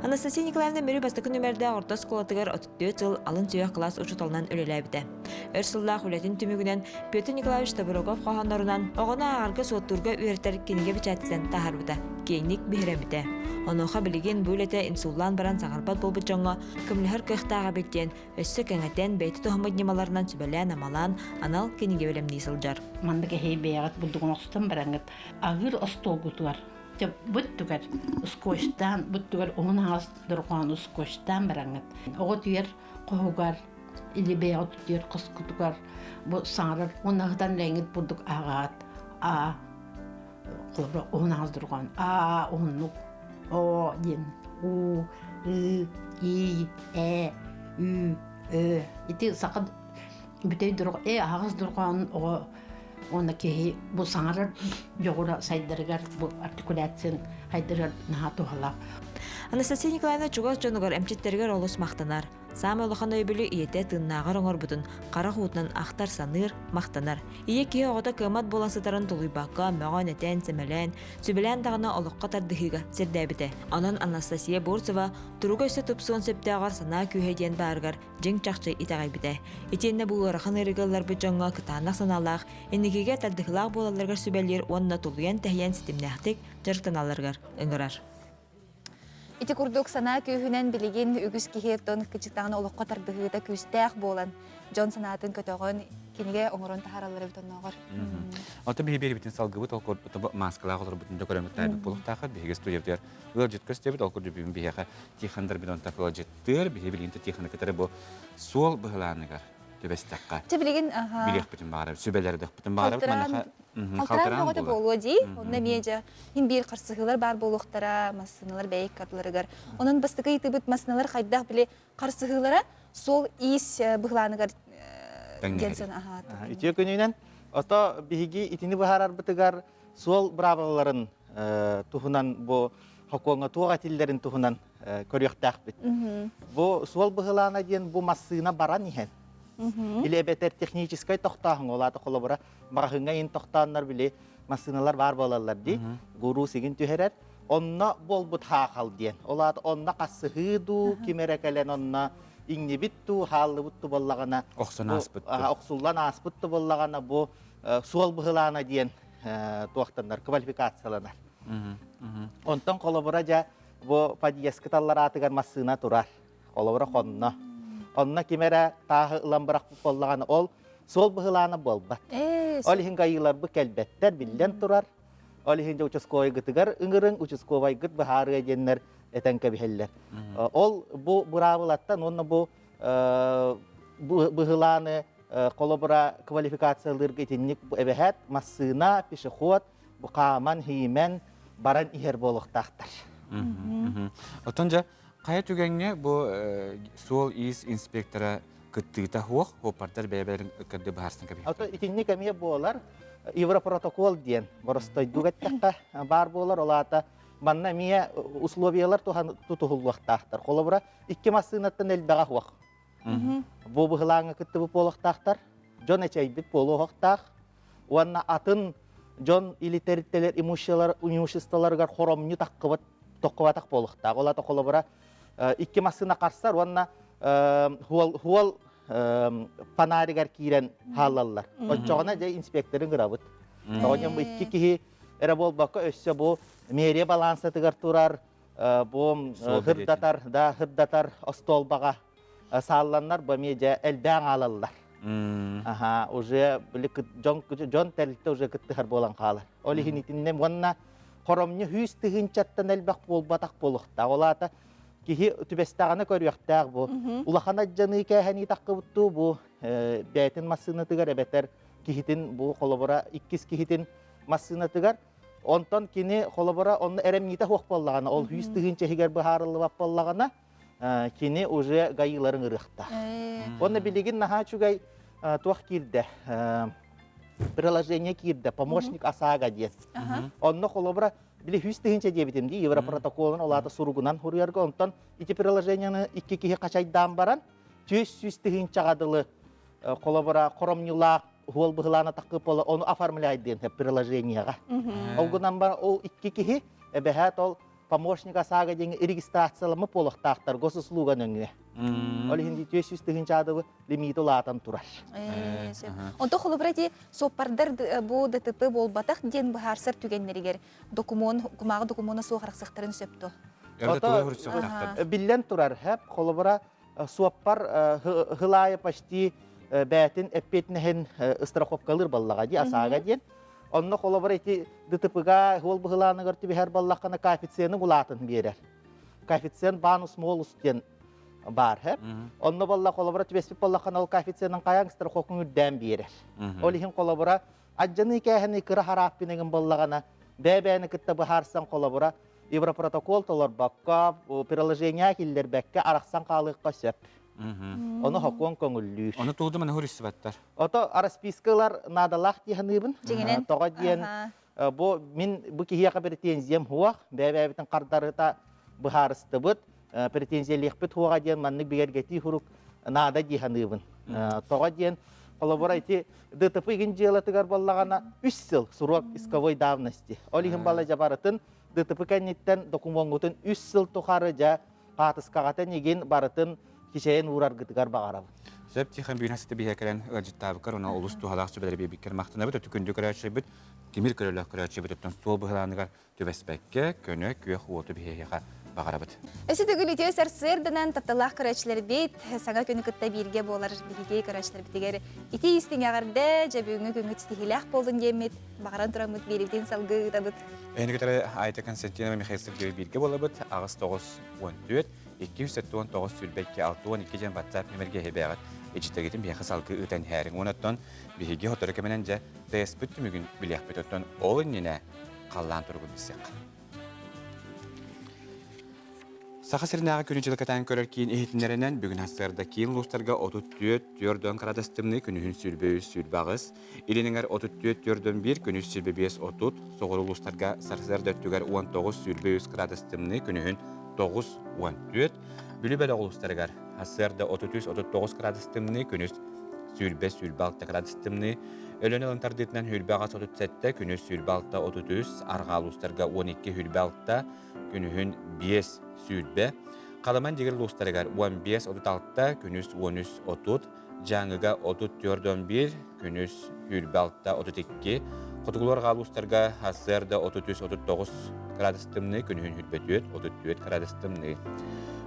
Анастасия Николаевна Мүрү бастакы нүмердээх орто оскуолатыгар 34 сыл алын сүһүөх кылаас учууталынан үлэлээбитэ. Өр сыллаах үлэтин түмүгүнэн Петр Николаевич Тобуроков хоһооннорунан оҕону ааҕарга-суоттуурга үөрэтэр кинигэ бэчээттэтэн таһаарбыта, киэҥник биһирэммитэ. Онуоха билигин бу үлэтэ инсуллаан баран саҥарбат буолбут дьоҥҥо көмөлөһөр кыахтаах эбит диэн өссө кэҥэтэн, бэйэтэ туһаммыт ньымаларынан сүбэлээн-амалаан анал кинигэ бэлэмнии сылдьар. Маннык эһиги бэйэҕит бурдугун охсутан бараҥҥыт аһыыр остуолгутугар Дьэ, буттугар скотчтаан, буттугар уһун аҕас дорҕоону скотчтаан бараҥҥыт. Оҕо утуйар хоһугар или бэйэҕит утуйар хоскутугар бу саҥарар уонна ыһытан рэҥҥит бурдук ааҕаат а холобура уһун аҕас дорҕоон а уһуннук. О диэн У, Ы, И, Э, Ү, Ö. Ити саха бүтэй дорҕ э аһаҕас дорҕоонун оҕо уонна киһи бу саҥарар дьоҕура сайдарыгар бу артикуляциян сайдарыгар наһаа туһалаах. Анастасия Николаевна чугас дьонугар эмчиттэригэр олус махтанар. Саамай улахан өйөбүлү ийэтэ тыыннааҕар оҥорбутун харах уутунан ахтар-саныыр, махтанар. Ийэ киһи оҕото кыаммат буолан сытарын тулуйбакка, мөҕөн-этэн, сэмэлээн, сүбэлээн даҕаны олоххо тардыһыыга сирдээбитэ. Онон Анастасия Бурцева туруга өссө тупсуон сөптөөҕөр санаа күүһэ диэн баарыгар дьиҥ-чахчы итэҕэйбитэ. Итиэннэ бу ыарахан ыарыыга ылларбыт дьоҥҥо кытаанах санаалаах, инникигэ тардыһыылаах буолалларыгар сүбэлиир уонна тулуйан-тэһийэн ситимнээхтик дьарыктаналларыгар ыҥырар. Ити курдук санаа күүһүнэн билигин үгүс киһи тон кычыктаҕына олоххо тардыһыыта күүстээх буолан, дьон санаатын көтөҕөн, кинигэ оҥорон таһаараллар эбит оннооҕор. Ото биһи биэрибитин салгыбыт, ол курдук маскалаах олорбутун да көрөммүт таайбыт буолуохтааххыт. Биһиги студиябытыгар ыалдьыт көстүбүт, ол курдук бүгүн биһиэхэ Тихон Дорбидонтов ыалдьыттыыр. Биһи билигин Тихоны кытары бу суол быһылааныгар түбэстэххэ. Чэ билигин аха. Билиэхпитин баҕарабыт, сүбэлэрдэхпитин баҕарабыт. Маныаха Халтараан бөҕөтө буолуо дии. Онно эмиэ дьэ иһин биир харсыһыылар баар буолуохтара, массыыналар бэйэ ыккардыларыгар. Онон бастакы ыйытыыбыт массыыналар хайдах били харсыһыылара суол-иис быһылааныгар диэн санаа Үтүө күнүнэн. Ото биһиги итини быһаарарбытыгар суол быраабылаларын туһунан бу хокуоҥҥа туох этиллэрин туһунан көрүөхтээхпит. Бу суол быһылаана диэн бу массыына баран иһэн или эбэтэр техническай тохтооһун ол аата холобура маҕаһыыҥҥа иһин тохтооннор били массыыналар баар буолаллар дии гуру сигин түһэрэр онно буолбут хаахал диэн ол аата онно хассыһыы дуу ким эрэ кэлэн онно иҥнибит дуу хааллыбыт дуу буоллаҕына охсон ааспыт охсуллан ааспыт дуу буоллаҕына бу суол быһылаана диэн туохтанар квалификацияланар онтон холобура дьэ бу подъездка таллараатыгар массыына турар Холобура хонно. Онно ким эрэ тааһы ылан бырахпыт буоллаҕына, ол суол быһылаана буолбат. Ол иһин гаиларбыт кэлбэттэр, биллэн турар. Ол иһин дьэ участковайгытыгар ыҥырыҥ, участковайгыт быһаарыа диэннэр этэн кэбиһэллэр. Ол бу быраабылаттан уонна бу быһылааны холобура квалификациялыырга итинник эбэһээт массыына, пешеход бу хааман, хиимэн баран иһэр буолуохтаахтар. Оттон дьэ Хайа түгэҥҥэ бу суол-иис инспектора кыттыыта суох, суоппардар бэйэ-бэйэлэрин ыккарды быһаарсан кэбиһиэхтэрэ. Ото итинник эмиэ буолар. Европротокол диэн боростойдук эттэххэ баар буолар. Ол аата манна эмиэ условиялар тутуһуллуохтаахтар. Холобура, икки массыынаттан элбэҕэ суох. Бу быһылааҥҥа кыттыбыт буолуохтаахтар. Дьон эчэйбит буолуохтаах. Уонна атын дьон или тэрилтэлэр имуществоларыгар хоромньу таххыбыт тоххубатах буолуохтаах. Ол аата холобура икки массыына харсар уонна хуол хуол фонаригар киирэн хаалаллар. Оччоҕуна дьэ инспекторын ырабыт. Тоҕо диэн бу икки киһи эрэ буолбакка өссө бу мэрия балансатыгар турар бу хырдатар да хырдатар остуолбаҕа саалланнар бу эмиэ дьэ элбээн хаалаллар. Аха, уже дьон дьон тэрилтэ уже кыттыһар буолан хаалар. Ол иһин итиннэ уонна хоромньу хүүс тыһыынчаттан элбэх буолбатах буолуохтаах. Ол аата киһи түбэстэҕинэ көрүөхтээх бу. Улахан адьаныы кээһэнии таххыбыттуу бу бэйэтин массыынатыгар эбэтэр киһитин бу холобура иккис киһитин массыынатыгар Онтон кини холобура онно эрэмньитэ суох буоллаҕына, ол хүүс тыһыынча иһигэр быһаарыллыбат буоллаҕына, кини уже гаиларын ырыахтаах. Онно билигин наһаа үчүгэй туох киирдэ? Приложение киирдэ, помощник ОСАГО диэн. Онно холобура били хүүс тыһыынча диэбитим дии, Европротоколун ол аата суругунан суруйарга, онтон ити приложениены икки киһи хачайдаан баран, 400 тыһыынчаҕа дылы холобура хоромньулаах уол быһылаана таххып буола ону оформляй диэн приложениеҕа. Ол гынан баран ол икки киһи эбэһээт ол помощник ОСАГО диэн регистрацияламмыт буолуохтаахтар госуслуга нөҥүө. Ол иһин 400 тыһыынчаадыбы лимиити улаатан турар. Онто холобура ити суоппардар бу ДТП буолбатах диэн быһаарсар түгэннэригэр докумуон кумааҕы докумуона суох арахсыахтарын сөп дуо? Биллэн турар, хэп холобура суоппар хылаайы почти бээтин эппиэтинэһин страховкалыыр баллаҕа дии ОСАГО диэн. Онно холобура ити ДТП-га суол быһылааныгар түбэһэр баллаххына коэффициены улаатын биэрэр. Коэффициент банус молус диэн баар хэп. Онно балла холобура түбэспит баллаххына ол коэффициенын хайаң страховкаҥ үрдээн биэрэр. Ол иһин холобура адьаныы кээһэни кыра харааппинэгин баллаҕана бэйэ-бэйэни кытта быһаарсан холобура. Европротокол толорбокко, приложение киллэрбэккэ арахсан хаалыахха сөп. Ону хокуон көҥүллүүр. Ону тугу да маны хөрүссүбэттэр. Ото распискалар наадалаах дии саныыбын. Дьиҥинэн. Тоҕо диэн бу мин бу киһиэхэ претензиям суох, бэйэ-бэйэбитин хардарыта быһаарыстыбыт, претензиялиэхпит суоҕа диэн маннык бигэргэтии сурук наада дии саныыбын. Тоҕо диэн холобура ити ДТП игин дьыалатыгар буоллаҕына үс сыл срок исковой давности. Ол иһин бала дьабарытын ДТП кэнниттэн докумуоҥҥутун үс сыл тухары дьэ хаатыскаҕатын игин барытын кичэйэн уураргытыгар баҕарабын. Сөп Тихон бүгүн хасыта биһиэ кэлэн ыалдьыттаабыккар уонна олус туһалаах сүбэлэри биэрбиккэр махтанабыт. Өтө күндү көрөөччүбүт, тимир көрөлөөх көрөөччүбүт оттон суол быһылааныгар түбэспэккэ, көнө күөх уоту биһиэхэ баҕарабыт. Өссө төгүл үтүө сарсыарданан тапталлаах көрөөччүлэрбит саҥа күнү кытта бииргэ буолар биһиги көрөөччүлэрбитигэр ити истиҥ эҕэрдэ, дьэ бүгүҥҥү күҥҥүт ситиһиилээх буоллун диэммит баҕаран тураммыт биэриибитин салгыы ыытабыт. Эһини кытары Айта Константинова Михаил Сергеевич бииргэ буолабыт. 8 9 14 279 22 62 диэн WhatsApp нөмерге эһибээҕит ичитэгитин биһиэхэ салгыы ыытан иһээриҥ. Онон биһиги сотору кэминэн дьэ ТС-пыт түмүгүн билиэхпит. Оттон ол иннинэ халлаан туругун билсиэххэ. Саха сиринээҕи күнү-дьылы кэтээн көрөр киин иһитиннэринэн бүгүн сарсыарда киин улуустарга 34 түөрдөн кыратыс тымныы күнүһүн 23 28, Илин эҥэр 34 түөрдөн 1, күнүс 25 30, соҕуруу улуустарга сарсыарда өттүгэр 19 23 кыратыс тымныы күнүһүн 9 14, Бүлүү бөлөх улуустарыгар сарсыарда 33 39 кыратыс тымныы күнүс 20 26 кыратыс тымныы, Өлөөн ылын тардыытынан 28 37, күнүс 26 33, арҕаа улуустарга 12 26, күнүһүн 5 20, Халыман дьигир улуустарыгар 15 36, күнүс 13 30, Дьааҥыга 34 11, күнүс 26 32, хотугулар арҕаа улуустарга сарсыарда 33 39 градус тымныы, күнүһүн 24 34 градус тымныы.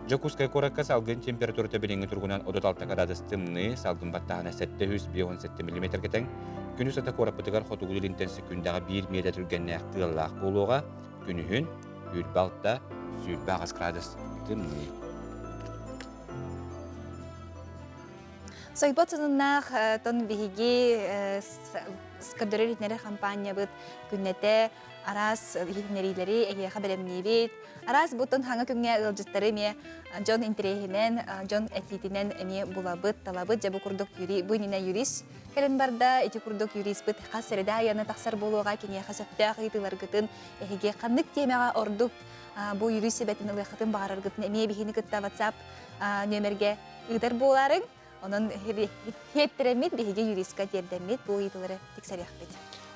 Дьокуускай куоракка салгын температурата билиҥҥи туругунан 36 градус тымныы, салгын баттааһына 757 миллиметргэ тэҥ. Күнүс ата куораппытыгар хотугу илинтэн секүндэҕэ 1 миэтэ түргэннээх тыаллаах буолуоҕа. Күнүһүн 26 28 градус тымныы. Сойбот сонуннаах тон биһиги көрдөрөр иһитиннэрэр хампаанньабыт күннэтэ араас иһитиннэриилэри эһиэхэ бэлэмниибит. Араас бутун хаҥа күҥҥэ ыалдьыттары эмиэ дьон интэриэһинэн, дьон этиитинэн эмиэ булабыт, талабыт. Дьэ бу курдук юри, бу иннинэ юрист кэлэн барда. Ити курдук юриспыт хас среда айаны тахсар буолуоҕа киниэхэ сөптөөх ыйытыыларгытын эһиги ханнык тиэмэҕэ ордук бу юрист сүбэтин ылыаххытын баҕараргытын эмиэ биһини кытта WhatsApp нүөмэргэ ыытар буолаарыҥ. Онон хиэттэрэммит биһиги юристка тиэрдэммит бу ыйытыылары тиксэриэхпит.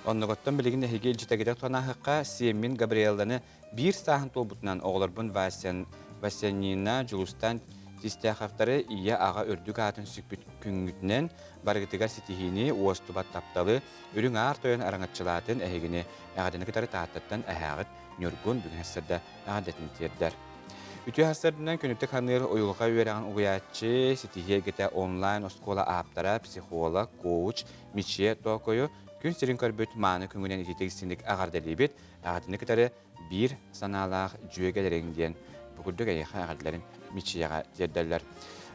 Оннугуттан билигин эһиги илдьитэгитэ туһанаһыкка сиэммин Габриэлланы биир сааһын туолбутунан оҕолорбун Васян, Васянина, Дьулустан Тистяховтары ийэ-аҕа үрдүк аатын сүкпүт күҥҥүтүнэн барыгытыгар ситиһиини, уостубат тапталы, үрүҥ аар тойон араҥаччылаатын эһигини эҕэрдэни кытары Тааттаттан эһээҕит Ньургун бүгүн сарсыарда эҕэрдэтин тиэрдэр. Үтүө сарсыарданан күнүттүк ханыыр уйулҕа үөрэҕин угуйааччы, ситиһии эйгэтэ онлайн оскуола ааптара, психолог, коуч Мичийэ Тоокойу күн сирин көрбүт мааны күҥүнэн итиитик-истиҥник эҕэрдэлиибит. Эҕэрдэни кытары биир санаалаах дьүөгэлэриҥ диэн бу курдук эйиэхэ эҕэрдэлэрин Мичийэҕэ тиэрдэллэр.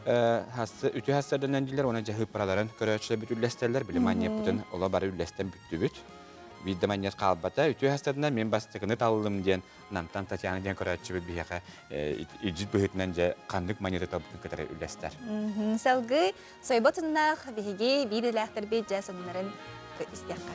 Үтүө сарсыарданан дииллэр уонна дьаһыыппараларын көрөөччүлэрбит үллэстэллэр. Били манньыаппытын оло бары үллэстэн бүттүбүт. Биир да манньыат хаалбата. Үтүө сарсыарданан мин бастакыны таллым диэн Намтан Татьяна диэн көрөөччүбүт биһиэхэ илдьит быһыытынан дьэ ханнык манньыаты талбытын кытары үллэстэр. Салгыы сойботуннаах биһиги биир идэлээхтэрбит дьэ сонуннарын истиэххэ.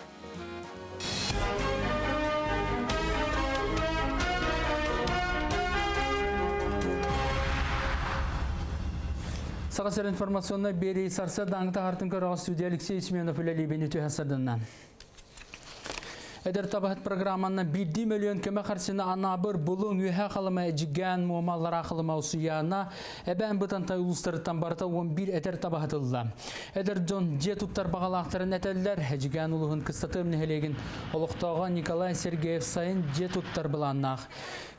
Саха сир информационнай биэрии сарсыардааҥы таһартын көрөҕө студия Алексей Семенов үлэлиибин үтүө сарсыарданнан. Эдэр табаһыт программанна биирдии мөлүйүөн көмө харчыны Анаабыр, Булуҥ, Үөһээ Халыма, Эдьигээн, Муома, Аллараа Халыма, Усуйаана, Эбээн Бытантай улуустарыттан барыта 11 эдэр табаһытылла. Эдэр дьон дьиэ туттар баҕалаахтарын этэллэр. Эдьигээн улууһун Кыстатыам нэһилиэгин олохтооҕо Николай Сергеев сайын дьиэ туттар былааннаах.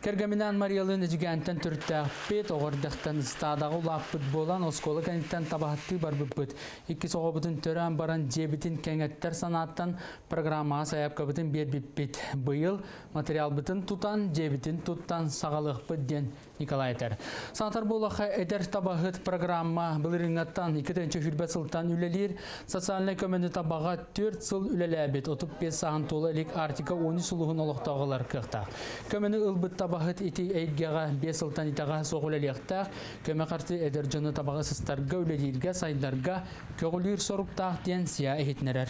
Кэргэминээн Мариялыын Эдьигээнтэн төрүттээхпит, оҕо эрдэхтэн ыстаадаҕа улааппыт буолан, оскуола кэнниттэн табаһыттыы барбыппыт. Иккис оҕобутун төрөөн баран дьиэбитин кэҥэттэр санааттан программаҕа сайаапкабытын биэрбиппит. Быйыл материалбытын тутан, дьиэбитин туттан саҕалыахпыт диэн Николай этэр. Санатар буоллахха, эдэр табаһыт программа былырыыҥҥаттан 2020 сылтан үлэлиир. Социальнай көмөнү табаҕа 4 сыл үлэлээбит 35 сааһын туола илик Арктика 13 улууһун олохтооҕулар кыахтаах. Көмөнү ылбыт таба табаһыт ити эйгэҕэ 5 сылтан итэҕэһэ суох үлэлиэхтээх, көмө харчы эдэр дьону табаҕы сыстарга, үлэлииргэ, сайдарга көҕүлүүр соруктаах диэн СИА иһитиннэрэр.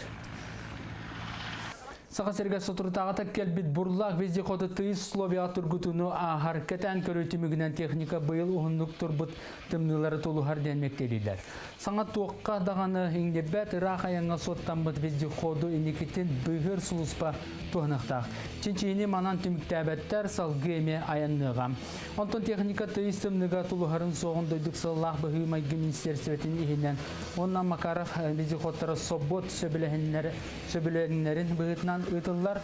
Саха сиригэр соторутааҕыта кэлбит бурлаах вездеходы тыйыс условияҕа тургутууну ааһар кэтээн көрүү түмүгүнэн техника быйыл уһуннук турбут тымныылары тулуһар диэн мэктиэлииллэр. Саҥа туохха даҕаны иҥнибэт ыраах айаҥҥа суоттаммыт вездеходу инникитин быыһыыр сулууспа туһаныахтаах. Чинчийиини манан түмүктээбэттэр, салгыы эмиэ айанныаҕа. Онтон техника тыйыс тымныыга тулуһарын суоҕун дойдук сыллаах быһыы-майгы министиэристибэтин иһинэн уонна Макаров вездеходтара собуот сөбүлэһиннэрин быһыытынан ыытыллар.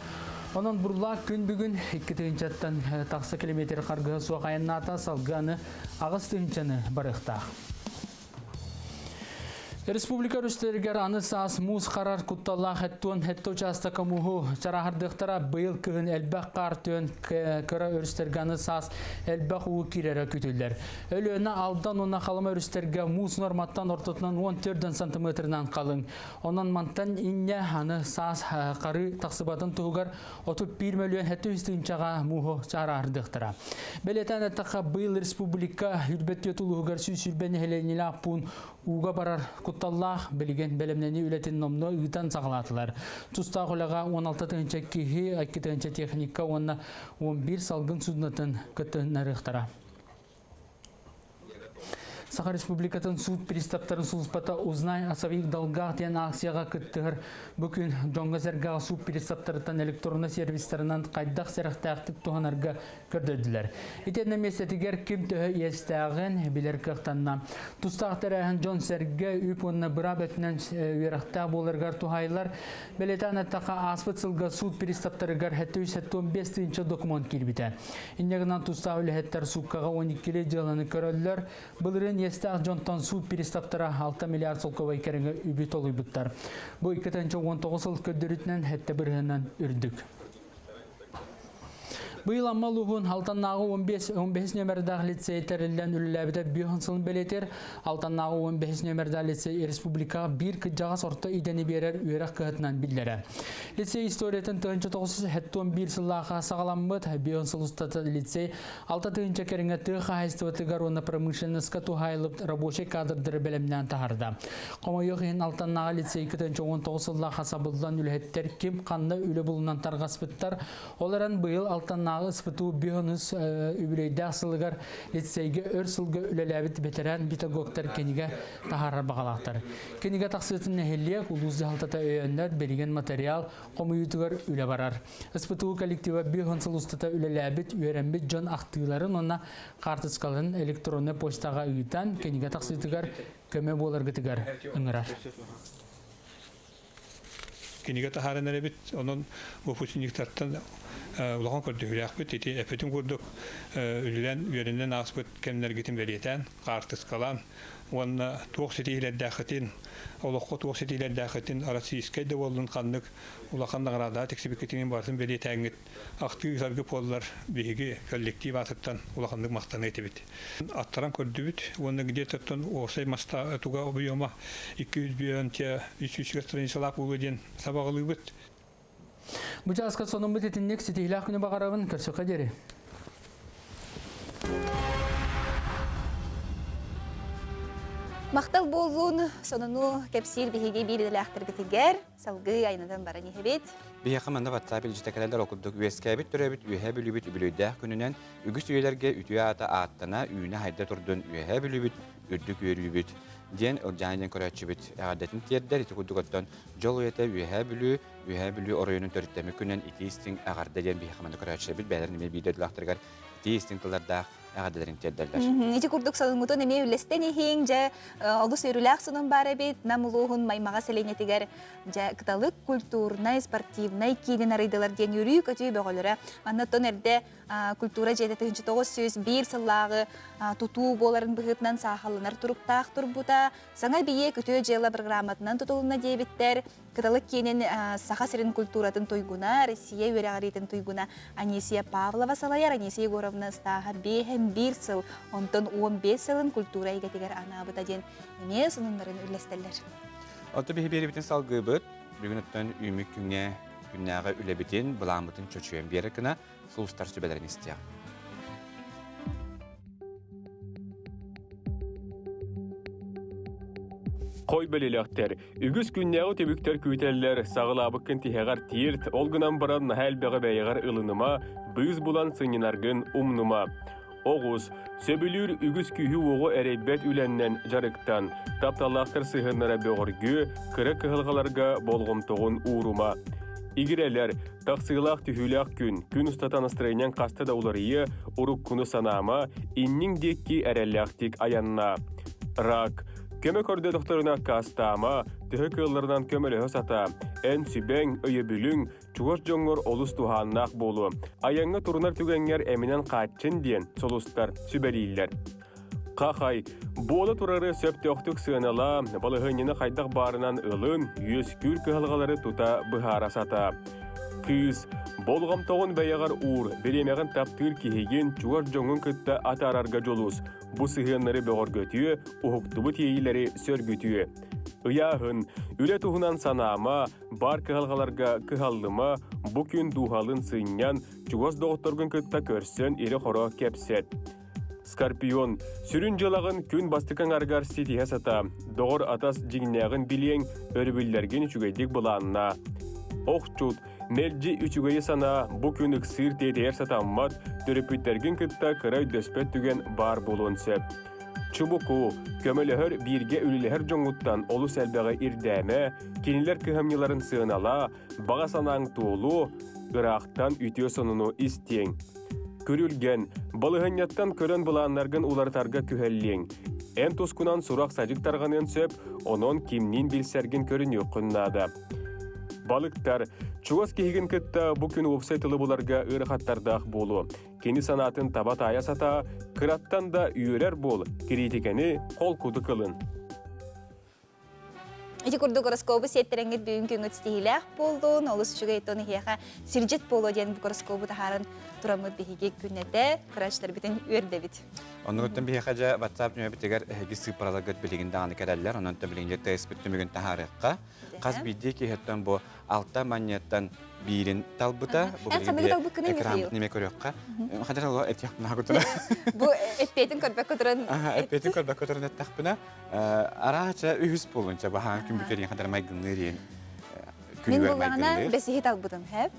Онон Бурлаах күн бүгүн 2 тыһыынчаттан тахса километр харгыһа суох айаннаата, салгыы аны 8 тыһыынчаны барыахтаах. Республика өрүстэригэр аны саас муус харар кутталлаах 77 учаастакка мууһу чарааһырдыахтара. Быйыл кыһын элбэх хаар түһэн кыра өрүстэргэ аны саас элбэх уу киирэрэ күүтүллэр. Өлүөнэ, Алдан уонна Халыма өрүстэргэ муус норматтан ортотунан 14 сантиметрынан халыҥ. Онон мантан инньэ аны саас харыы тахсыбатын туһугар 31 мөлүйүөн 700 тыһыынчаҕа мууһу чарааһырдыахтара. Бэлиэтээн эттэххэ, быйыл республика 24 улууһугар 120 нэһилиэнньэлээх пуун ууга барар кутталлаах билигин бэлэмнэнии үлэтин номнуо ыытан саҕалаатылар. Тустаах үлэҕэ 16 тыһыынча киһи, 2 тыһыынча техника уонна 11 салгын суднотын кыттыһыннарыахтара. Саха Республикатын суут приставтарын сулууспата «Узнай о своих долгах» диэн акцияҕа кыттыһар. Бу күн дьоҥҥо-сэргэҕэ суут приставтарыттан электроннай сервистарынан хайдах сэрэхтээхтик туһанарга көрдөрдүлэр. Итиэннэ миэстэтигэр ким төһө иэстээҕин билэр кыахтанна. Тустаах тэрээһин дьон-сэргэ үп уонна быраап өттүнэн үөрэхтээх буоларыгар туһаайыллар. Бэлиэтээн эттэххэ, ааспыт сылга суут приставтарыгар 775 тыһыынча докумуон киирбитэ. Инньэ гынан тустаах үлэһиттэр сууккаҕа 12 дьыаланы көрөллөр. Былырыын иэстээх дьонтон суут приставтара 6 миллиард солкуобай кэриҥэ үбү толуйбуттар. Бу 2019 сыл көрдөрүүтүнэн 7 бырыһыанынан үрдүк. Быйыл Амма улууһун Алтаннааҕы 15 15 нөмердаах лицей тэриллэн үлэлээбитэ 5 сылын бэлиэтиир. Алтаннааҕы 15 нөмердаах лицей республикаҕа биир кырдьаҕас орто идэни биэрэр үөрэх кыһатынан биллэрэ. Лицей историятын 1971 сыллаахха саҕаламмыт. 5 сыл устата лицей 6 тыһыынча кэриҥэ тыа хаһаайыстыбатыгар уонна промышленноска туһаайыллыбыт рабочай кадрдары бэлэмнээн таһаарда. Хомойуох иһин Алтаннааҕы лицей 19 сыллаахха сабыллан үлэһиттэр ким ханна үлэ булунан тарҕаспыттар. Ол эрэн быйыл Алтаннааҕы СПТУ 5 үбүлүөйдээх сылыгар лицейгэ өр сылга үлэлээбит бэтэрээн педагогтар кинигэ таһаарар баҕалаахтар. Кинигэ тахсыытын нэһилиэк улуус дьаһалтата өйөөннөр билигин материал хомуйуутугар үлэ барар. СПТУ коллектива 5 сыл устата үлэлээбит, үөрэммит дьон ахтыыларын уонна хаартыскаларын электроннай почтаҕа ыытан кинигэ тахсыытыгар көмө буоларгытыгар ыҥырар. Кинигэ таһааран эрэбит. Онон выпускниктартан улахан көрдөһүүлээхпит. Ити эппитим курдук үлэлээн үөрэнэн ааспыт кэмнэргитин бэлиэтээн, хаартыскалаан уонна туох ситиһиилэрдээххитин, олоххо туох ситиһиилэрдээххитин российскай да буоллун ханнык улахан наҕараадаҕа тиксибиккитин барытын бэлиэтээҥҥит ахтыы ыытаргы буоллар биһиги коллектив аатыттан улаханнык махтаныа этибит. Аттаран көрдүбүт уонна где-то уопсай маста туга объема 200 бүөнчэ 300 страницалаах буолуо диэн сабаҕалыыбыт. Бу чааска сонуммут итинник ситиһилээх күнү баҕарабын көрсөххө диэри. Махтал буоллун сонуну кэпсиир биһиги биир идэлээхтэрбитигэр салгыы айанынан баран иһэбит. Биһиэхэ манна WhatsApp илдьитэ кэлэллэр ол курдук үөскээбит төрөөбүт Үөһээ Бүлүүбүт үбүлүөйдээх күнүнэн үгүс үйэлэргэ үтүө аата ааттана үүнэ-хайда турдун Үөһээ Бүлүүбүт үрдүк үөрүүбүт диэн Ылдьаана диэн көрөөччүбүт эҕэрдэтин тиэрдэр. Ити курдук оттон дьол үйэтэ Үөһээ Бүлүү Үөһээ Бүлүү оройуонун төрүттэммит күнүнэн итии истиҥ эҕэрдэ диэн биһиэхэ манна көрөөччүлэрбит бэйэлэрин эмиэ биир дойдулаахтарыгар итии истиҥ тыллардаах эҕэрдэлэрин тиэрдэллэр. Ити курдук сонуҥҥутун эмиэ үллэстэн иһиҥ, дьэ олус үөрүүлээх сонун баар эбит. Нам улууһун Маймаҕа сэлиэнньэтигэр дьэ Кыталык культурнай, спортивнай киинин арыйдылар диэн үөрүү-көтүү бөҕөлөрө. Манна оттон эрдэ культура дьиэтэ 1901 сыллааҕы тутуу буоларын быһыытынан саахалланар туруктаах турбута. Саҥа эбийиэк үтүө дьыала программатынан тутулунна диэбиттэр. Кыталык киинин Саха сирин культуратын туйгуна, Россия үөрэҕириитин туйгуна Анисия Павлова салайар. Анисия Егоровна ыстааһа 51 сыл, онтон 15 сылын культура эйгэтигэр анаабыта диэн эмиэ сонуннарын үллэстэллэр. Оттон биһи биэрибитин салгыыбыт. Бүгүн оттон үүмүк күҥҥэ күннээҕи үлэбитин, былааммытын чочуйан биэрэр гына сулустар сүбэлэрин истиэҕ. Хой бэлилэхтэр, үгүс күннээҕи түбүктэр күүтэллэр, саҕалаабыккын тиһэҕэр тиэрт, ол гынан баран наһаа элбэҕи бэйэҕэр ылыныма, быыс булан сынньанаргын умнума. Оҕус, сөбүлүүр үгүс күүһү-уоҕу эрэйбэт үлэннэн дьарыктан, тапталлаахтар сыһыаннара бөҕөргүө, кыра кыһалҕаларга болҕомтоҕун уурума. Игирэлэр, тахсыылаах түһүүлээх күн, күн устата настроениеҥ хаста да уларыйыа, уруккуну санаама, инниҥ диэки эрэллээхтик айаннаа. Рак, көмө көрдөтөхтөрүнэ аккаастаама, төһө кыалларынан көмөлөһө сатаа. Эн сүбэҥ, өйөбүлүҥ, чугас дьоҥҥор олус туһааннаах буолуо. Айаҥҥа турунар түгэҥҥэр эминэн хааччын диэн сулустар сүбэлииллэр. Хахай, буола турары сөптөөхтүк сыаналаа, балаһыанньаны хайдах баарынан ылын, үөскүүр кыһалҕалары тута быһаара сатаа. Кыыс, болҕомтоҕун бэйэҕэр уур, бириэмэҕин таптыыр киһигин чугас дьоҥҥун кытта атаарарга дьулус. Бу сыһыаннары бөҕөргөтүө, уһуктубут иэйиилэри сөргүтүө. Ыйааһын, үлэ туһунан санаама, баар кыһалҕаларга кыһаллыма, бу күн дууһалын сынньан, чугас доҕотторгун кытта көрсөн ирэ-хоро кэпсэт. Скорпион, сүрүн дьыалаҕын күн бастакы аҥарыгар ситиһэ сатаа. Доҕор-атас дьиҥнээҕин билиэҥ, өрөбүллэргин үчүгэйдик былааннаа. Охчут, мэлдьи үчүгэйи санаа, бу күн ыксыыр тиэтэйэр сатаммат, төрөппүттэргин кытта кыра өйдөспөт түгэн баар буолуон сөп. Чубуку, көмөлөһөр, бииргэ үлэлэһэр дьоҥҥуттан олус элбэҕи ирдээмэ, кинилэр кыһамньыларын сыаналаа, баҕа санааҥ туолуо, ыраахтан үтүө сонуну истиэҥ. Күрүлгэн, балаһыанньаттан көрөн былааннаргын уларытарга күһэллиэҥ. Эн тускунан сурах-садьык тарҕаныан сөп, онон кимниин билсэргин көрүнүөххүн наада. Балыктар, чугас киһигин кытта бу күн уопсай тылы буларга ыарахаттардаах буолуо. Кини санаатын таба таайа сатаа, кыраттан да үөрэр буол, кириитикэни холкутук ылын. Ити курдук гороскобу сиэттэрэҥҥит бүгүн күҥҥүт ситиһиилээх буоллун, олус үчүгэй тон иһиэхэ сирдьит буолуо диэн бу гороскобу таһааран тураммыт биһиги күннэтэ көрөөччүлэрбитин үөрдэбит. Оннугуттан биһиэхэ дьэ WhatsApp нөмербитигэр эһиги сыыппараларгыт билигин даҕаны кэлэллэр, онон билигин дьэ теспит түмүгүн таһаарыахха. Хас биирдии киһиттэн бу алта манньыаттан биирин талбыта. Бу Эн ханныгы талбыккыный, Михаил? Экранбытын эмиэ көрүөххэ. Хадыр алло этиэх наһа Бу эппиэтин көрбөккө туран Эппиэтин көрбөккө туран эттэхпинэ, араача үһүс буолунча баһаан күмбүтэрин хадыр майгынныыр иэн Мин буллаҕына бэсиһи талбытым, хэп.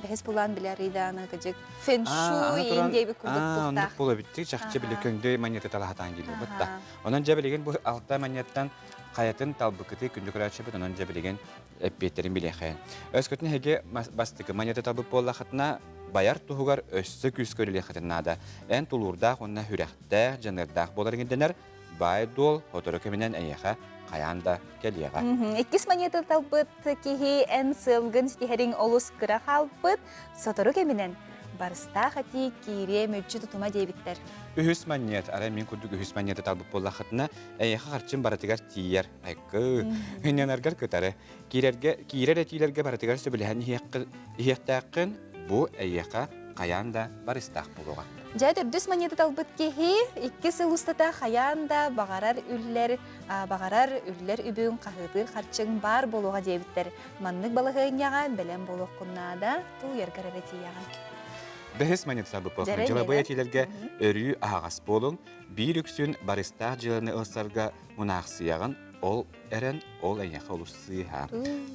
Бэһис булаан билэр ыйдааны кыдьык фэншуй иин диэбит курдук туохтаах. Оннук буола биттик чахчы били көҥдөй манньыты талаһатаан киирбит да. Онон дьэ билигин бу алта манньыттан хайатын талбыкыты күндү көрөөччүбүт онон дьэ билигин эппиэттэрин билиэхэйин. Өскөтүн эһиги бастакы манньыты талбыт буоллахытына байар туһугар өссө күүскэ үлэлиэххитин наада. Эн тулуурдаах уонна сүрэхтээх, дьаныардаах буоларыҥ ирдэнэр. Баай-дуол сотору кэминэн эйиэхэ хайаан да кэлиэҕэ. Иккис монета талбыт киһи эн сыалгын ситиһэриҥ олус кыра хаалбыт. Сотору кэминэн барыстаах этии киириэ мүлчү тутума диэбиттэр. Үһүс манньыат, арай мин курдук үһүс манньыаты талбыт буоллаххытына, эйиэхэ харчым барытыгар тиийэр. Айкы, ынньанаргар кытары. Киирэргэ, киирэр этиилэргэ барытыгар сөбүлэһэн иһиэхтээххин, бу эйиэхэ хайаан да барыстаах буолуоҕа. Дьэ, төрдүс монета талбыт киһи икки сыл устата хайаан да баҕарар үллэр, баҕарар үллэр үбүҥ, хаһыытыыр харчыҥ баар буолуоҕа диэбиттэр. Маннык балаһыанньаҕа бэлэм буолуоххун наада, тулуйаргар эрэ тиийэҕин. Бэһис монета талбыт буолуоххун. Дьылабыай этиилэргэ өрүү аһаҕас буолуҥ, биир үксүн барыстаах дьыаланы ылсарга мунаахсыйаҕын, ол эрэн ол эйиэхэ олус сыыһа.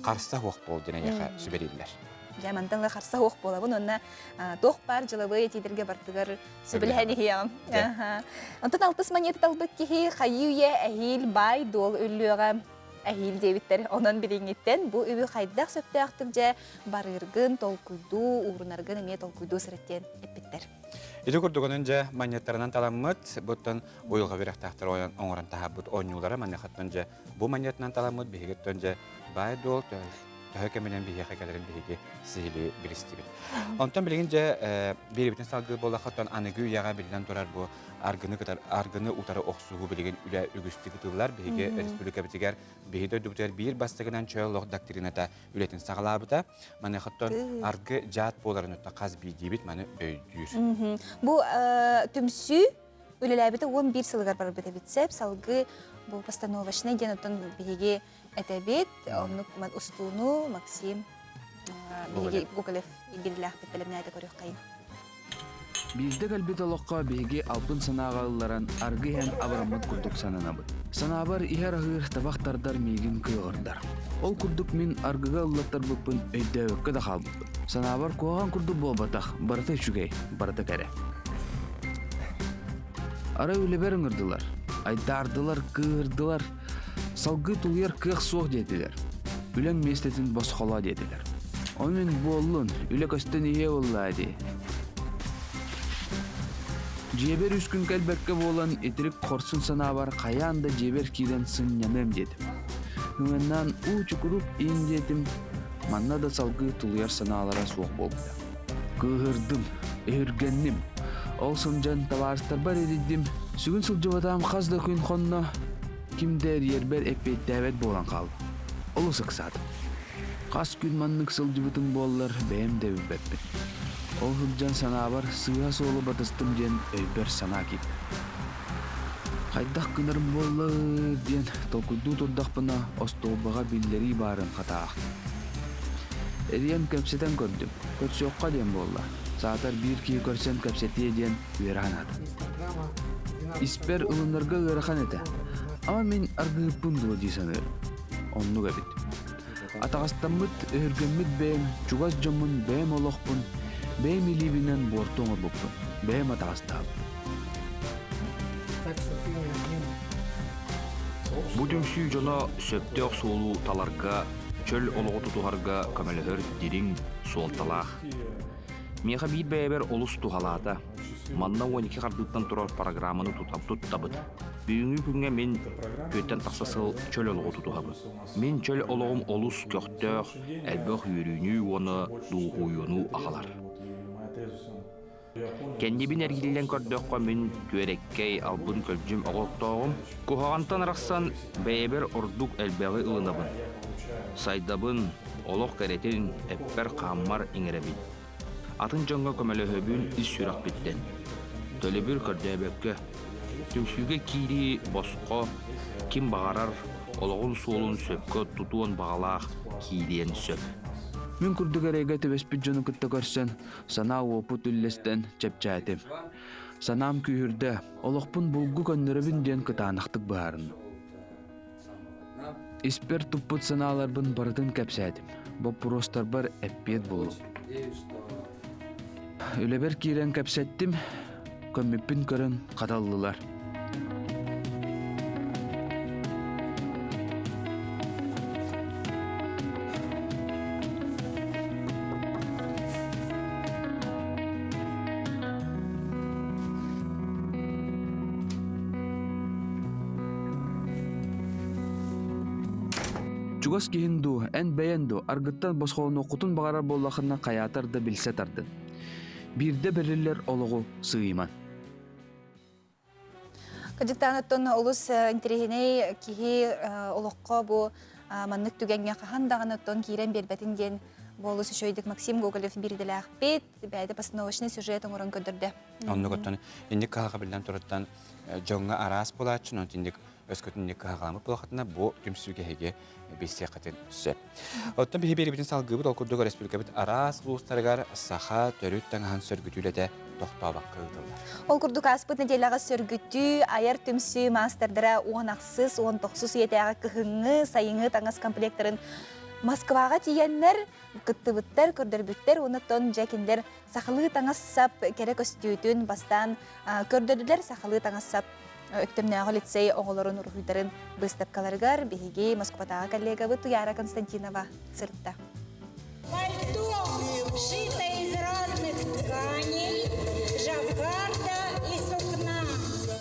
Харса суох буол диэн эйиэхэ сүбэлииллэр. Дьэ, мантан ыла харса суох буолабын уонна туох баар дьылабыай этиилэргэ бартыгар сөбүлэһэн иһиэҕим. Онтон алтыс монета талбыт киһи хайыы-үйэ эһиил баай-дуол үллүөҕэ эһиил диэбиттэр. Онон билиҥҥиттэн бу үбү хайдах сөптөөхтүк дьэ барыыргын толкуйдуу, уурунаргын эмиэ толкуйдуу сырыт диэн эппиттэр. Ити курдук онон дьэ манньыаттарынан таламмыт, буттан уйулҕа үөрэхтээхтэр оҥорон таһаарбыт оонньуулара маныахаттан дьэ бу манньыатынан таламмыт биһигиттэн дьэ баай-дуол төһө кэминэн биһиэхэ кэлэрин биһиги сиһилии билистибит. Онтон билигин дьэ биэрибитин салгыы буоллахха аныгы үйэҕэ биллэн турар бу аргыны кытар аргыны утары охсуһуу билигин үлэ үгүстүк ытыллар. Биһиги республикабытыгар биһи дойдубутугар биир бастакынан чөл олох доктрината үлэтин саҕалаабыта. Маныахаттан аргы дьаат буоларын өттө хас биирдиибит маны өйдүүр. Бу түмсүү үлэлээбитэ 11 сылыгар барбыт эбит сөп. Салгыы бу постановочный диэн оттон биһиги этэбит. Оннук устууну Максим биһиги Гоголев биллээхпит бэлэмнээтэ көрүөххэйин. Биирдэ кэлбит олоххо биһиги албын санааҕа ылларан аргы иһэн абыраммыт курдук сананабыт. Санаабар иһэр-аһыыр табах тардар миигин кыаҕырдар. Ол курдук мин аргыга ыллаттарбыппын өйдөөбөккө да хаалбыппын. Санаабар куһаҕан курдук буолбатах, барыта үчүгэй, барыта кэрэ. Арай үлэбэр ыҥырдылар, айдаардылар, кыыһырдылар, салгыы тулуйар кыах суох диэтилэр. Үлэҥ миэстэтин босхолоо диэтилэр. Ол мин буоллун, үлэ көстөн иһиэ буоллаа дии. Дьиэбэр үс күн кэлбэккэ буолан, итирик хорсун санаабар хайаан да дьиэбэр киирэн сынньаныам диэтим. Ыҥаннаан уу чукурук иин диэтим, манна да салгыы тулуйар санаалара суох буолбута. Кыыһырдым, өһүргэнним. Ол сылдьан табаарыстарбар эрийдим. Сүгүн сылдьыбатаҕым хас да күн хонно, ким да эрийэрбэр эппиэттээбэт буолан хаалла. Олус ыксаатым. Хас күн маннык сылдьыбытым буоллар, бэйэм да билбэппин. Ол сылдьан санаабар сыыһа суолу батыстым диэн өйбөр санаа киирдэ. Хайдах гынарым буолла диэн толкуйдуу турдахпына, остуолбаҕа биллэрии баарын хатаахтым. Эрийэн кэпсэтэн көрдүм. Көрсүөххэ диэн буолла. Саатар биир киһи көрсөн кэпсэтиэ диэн үөрэ санаатым. Испэр ылынарга ыарахан этэ. Ама мин аргыһыппын дуо дии саныырым. Оннук эбит. Атаҕастаммыт, өһүргэммит бэйэм, чугас дьоммун бэйэм олохпун, бэйэм илиибинэн буорту оҥорбуппун, бэйэм атаҕастаабыппын. Бу түмсүү дьоно сөптөөх суолу таларга, чөл олоҕу тутуһарга көмөлөһөр дириҥ суолталаах. Миэхэ биир бэйэбэр олус туһалаата. Манна 12 хардыыттан турар программаны туттабыт. Бүгүҥҥү күҥҥэ мин күөттэн тахса сыл чөл олоҕу тутуһабын. Мин чөл олоҕум олус көхтөөх, элбэх үөрүүнү уонна дуоһуйууну аҕалар. Кэннибин эргиллэн көрдөххө мин түөрэккэй албын-көлдьүм оҕолоктооҕум, куһаҕантан арахсан бэйэбэр ордук элбэҕи ылынабын. Сайдабын, олох кэрэтин эппэр-хааммар иҥэрэбин. Атын дьоҥҥо көмөлөһөбүн ис сүрэхпиттэн. Төлөбүр көрдөөбөккө. Түмсүүгэ киирии босхо, ким баҕарар олоҕун суолун сөпкө тутуон баҕалаах киириэн сөп. Мин курдук эрэйгэ түбэспит дьону кытта көрсөн, санаа уопут үллэстэн чэпчээтим. Санаам күүһүрдэ, олохпун булгу көннөрөбүн диэн кытаанахтык быһаарынным. Испэр туппут санааларбын барытын кэпсээтим, боппуруостарбар эппиэт буллум. Үлэбэр киирэн кэпсэттим, көммүппүн көрөн хаталлылар. Чугас киһин дуу, эн бэйэн дуу аргыттан босхолонуоххутун баҕарар буоллаххына хайаатар да билсэ тардын. Биирдэ бэриллэр олоҕу сыыйыман. Кыдьыктаан олус интэриэһинэй киһи олоххо бу маннык түгэҥҥэ хаһан даҕаны оттон киирэн биэрбэтин диэн бу олус үчүгэйдик Максим Гоголев биирдэлээхпит бэйэтэ постановочный сюжет оҥорон көрдөрдө. Оннук оттон инник кыһалҕа биллэн тураттан дьоҥҥо араас буолааччы, онон инник өскөтүн инник кыһалҕаламмыт буолахытына бу түмсүү кэһиги билсиэххитин сөп. Оттон биһи биэрибитин салгыыбыт, ол курдук республикабыт араас улуустарыгар саха төрүт таҥаһын сөргүтүүлэтэ тохтообокко ыытыллар. Ол курдук ааспыт нэдиэлэҕэ сөргүтүү, айар түмсүү маастардара 10 ахсыс, 19 үйэтээҕи кыһыҥҥы, сайыҥҥы таҥас комплектарын Москваҕа тиийэннэр кыттыбыттар, көрдөрбүттэр уонна тон дьэ кинилэр сахалыы таҥас-сап кэрэ көстүүтүн бастаан көрдөрдүлэр. Сахалыы таҥас-сап Өктөмнөөҕү лицей оҕолорун уруһуйдарын быыстапкаларыгар биһиги Москватааҕы коллегабыт Туяра Константинова сырытта. Пальто шито из разных тканей, жаккарда и сукна.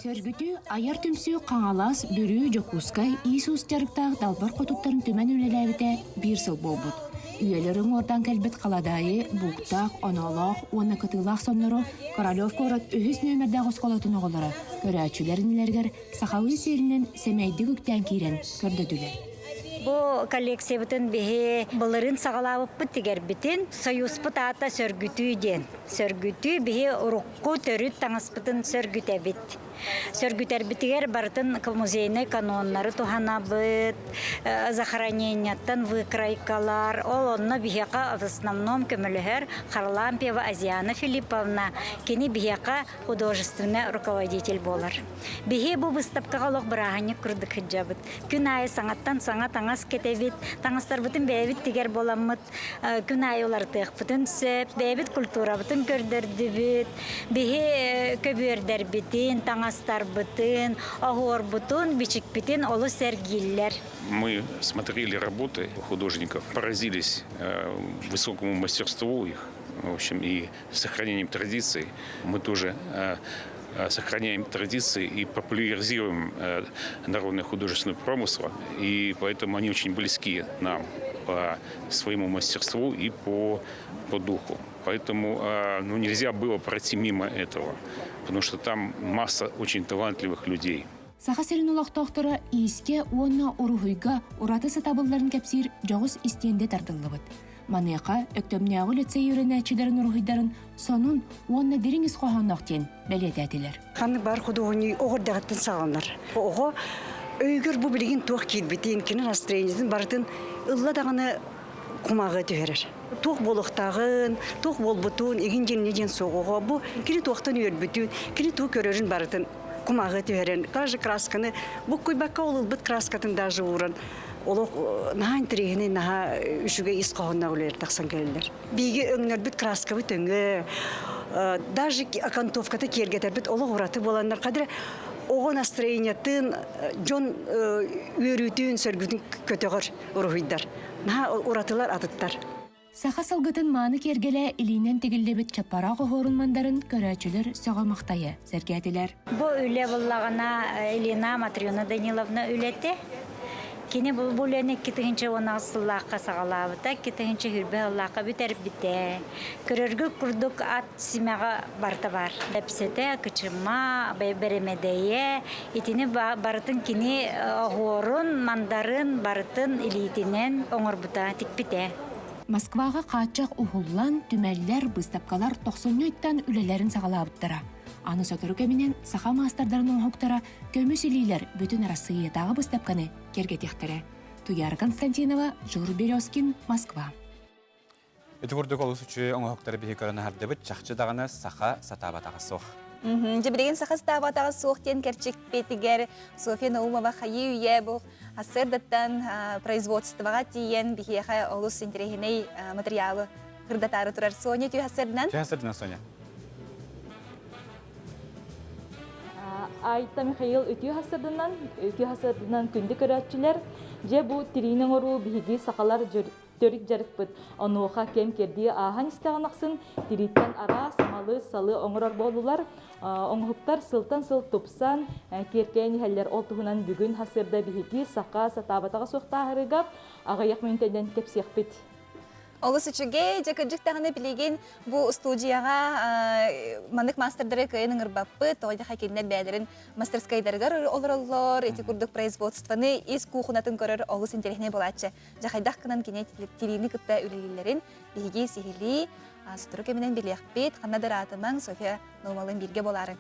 Сөргүтүү айар түмсүү Хаҥалас, Бүлүү, Дьокуускай, Иисус дьарыктаах далбар хотуттарын түмэн үлэлээбитэ биир сыл буолбут. Үйэлэр уҥуордан кэлбит халадаайы, бууктаах, оноолоох уонна кытыылаах соннору Королев куорат үһүс нүөмэрдээх оскуолатын оҕолоро көрөөччүлэр иннилэригэр сахалыы сиэринэн сэмэйдик үктээн киирэн көрдөдүлэр. Бу коллекциябытын биһи былырыын саҕалаабыппыт тигэрбитин Союзпут аата Сөргүтүү диэн. Сөргүтүү биһи урукку төрүт таҥаспытын сөргүтэбит. Сөргүтэрбитигэр барытын музейнай каноннары туһанабыт, захоронениеттан выкройкалар, ол онно биһиэхэ в основном көмөлөһөр Харлампьева Азиана Филипповна, кини биһиэхэ художественный руководитель буолар. Биһи бу выставкаҕа олох бырааһынньык курдук сылдьабыт. Күн аайы саҥаттан саҥа таҥас кэтэбит, таҥастарбытын бэйэбит тигэр буоламмыт, күн аайы уларытыахпытын сөп, бэйэбит культурабытын көрдөрдүбүт, биһи көбүөрдэрбитин, таҥастарбытын, оһуорбутун, бичикпитин олус сэргииллэр. Мы смотрели работы художников, поразились высокому мастерству их, в общем, и сохранением традиций. Мы тоже сохраняем традиции и популяризируем народное художественное промысло, и поэтому они очень близки нам по своему мастерству и по, по духу. Поэтому ну, нельзя было пройти мимо этого, потому что там масса очень талантливых людей. Саха сирин олохтоохторо иискэ уонна уруһуйга ураты сатабылларын кэпсиир дьоҕус истиэндэ тардыллыбыт. Маныаха Өктөмнөөҕү лицей үөрэнээччилэрин уруһуйдарын сонун уонна дириҥ ис хоһоонноох диэн бэлиэтээтилэр. Ханнык баар худуоһунньук оҕо эрдэҕиттэн саҕаланар. Оҕо өйүгэр бу билигин туох киирбитин, кини настроениетын барытын ылла даҕаны кумааҕы түһэрэр. Туох буолуохтааҕын, туох буолбутун, игин дьиҥне диэн суох оҕо бу кини туохтан үөрбүтүн, кини тугу көрөрүн барытын кумааҕы түһэрэн, даже красканы буккуйбакка ол ылбыт краскатын даже ууран олох наһаа интэриэһинэй, наһаа үчүгэй ис хоһоонноох үлэлэр тахсан кэлэллэр. Биһиги өҥнөрбүт краскабыт өҥө, даже окантовката киэргэтэрбит олох ураты буоланнар хадыр оҕо настроениетын, дьон үөрүүтүн, сөргүтүн көтөҕөр уруһуйдар. Наһаа уратылар атыттар. Саха сылгытын мааны киэргэлэ илиинэн тигиллибит чаппараах оһуорун мандарын көрөөччүлэр сөҕө-махтайа сэргээтилэр. Бу үлэ буллаҕына Елена Матрена Даниловна үлэтэ. Кини бу үлэни 2018 сыллаахха саҕалаабыта, 2020 сыллаахха бүтэрбитэ. Көрөргө курдук ат симэҕэ барыта баар. Бэпсэтэ, кычыма, бэрэмэдэйэ, итини барытын кини оһуорун, мандарын барытын илиитинэн оҥорбута, тикпитэ. Москваҕа хааччах уһуллан, түмэллэр, быыстапкалар тохсунньу ыйтан үлэлэрин саҕалаабыттара. Аны сотору кэминэн саха маастардарын оҥоһуктара көмүс илиилэр бүтүн Арассыыйатааҕы быыстапканы киэргэтиэхтэрэ. Туяра Константинова, Жур Березкин, Москва. Ити курдук олус үчүгэй оҥоһуктары биһи көрөн аһардыбыт. Чахчы даҕаны саха сатаабатаҕа суох. Дьэ билигин саха сатаабатаҕа суох диэн кэрчикпитигэр Софья Наумова хайыы үйэ бу ассырдаттан производствоҕа тиийэн биһиэхэ олус интэриэһинэй материалы кырдатаары турар Соня түһ ассырдынан. Түһ ассырдынан Соня. Айта Михаил үтүө хасырдынан, үтүө хасырдынан күндү көрөөччүлэр, дьэ бу тириини оҥоруу биһиги сахалар төрүт дьарыкпыт. Онуоха кэм-кэрдии ааһан истэҕин ахсын тирииттэн араас малы-салы оҥорор буоллулар. Оҥоһуктар сылтан сыл тупсан, киэркэйэн иһэллэр. Ол туһунан бүгүн хасырда биһиги саха сатаабатаҕа суохтааһырыга аҕыйах мүнүүтэнэн кэпсиэхпит. Олус үчүгэй, дьэ кырдьык даҕаны билигин бу студияҕа маннык маастардары кыайан ыҥырбаппыт, тоҕо диэхэ кинилэр бэйэлэрин мастерскайдарыгар олороллор, ити курдук производствоны ис куухунатын көрөр олус интэриэһинэй буолааччы. Дьэ хайдах гынан кини тириини кытта үлэлииллэрин биһиги сиһилии сотору кэминэн билиэхпит. Ханна да ыраатымаҥ, Софья Наумалыын бииргэ буолаарыҥ.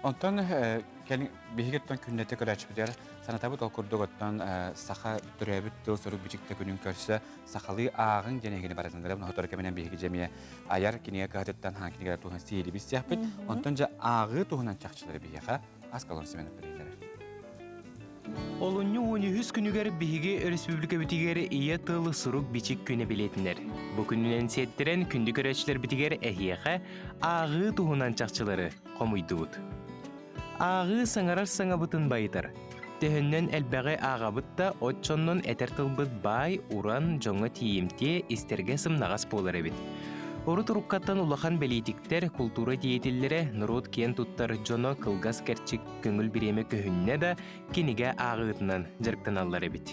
Онтон биһиги оттон күннэтэ көрөөччүбүтүгэр санатабыт ол курдук оттон саха төрөөбүт тыл сурук бичикте күнүн көрсө сахалыы ааҕыҥ диэн эһигини барытын сотору кэминэн биһиги дьэмиэ айар кинигэ кыһатыттан хаан кинигэлэр туһунан сиһилии билсиэхпит. Онтон дьэ ааҕыы туһунан чахчылары биһиэхэ Аскалон Семенов билиһиннэрэр. Олунньу 13 күнүгэр биһиги өрөспүүбүлүкэбитигэр Ийэ тыл сурук-бичик күнэ билиэтинэр. Бу күнүнэн сиэттэрэн күндү көрөөччүлэрбитигэр эһиэхэ ааҕыы туһунан чахчылары хомуйдубут. Ааҕыы саҥарар саҥабытын байытар. Төһөннөн элбэҕи ааҕабыт да, оччоннон этэр тылбыт баай, уран, дьоҥҥо тиийимтиэ, истэргэ сымнаҕас буолар эбит. Урут уруккаттан улахан бэлиитиктэр, култуура деятеллэрэ, норуот киэн туттар дьоно кылгас кэрчик көҥүл бириэмэ көһүннэ да, кинигэ ааҕыытынан дьарыктаналлар эбит.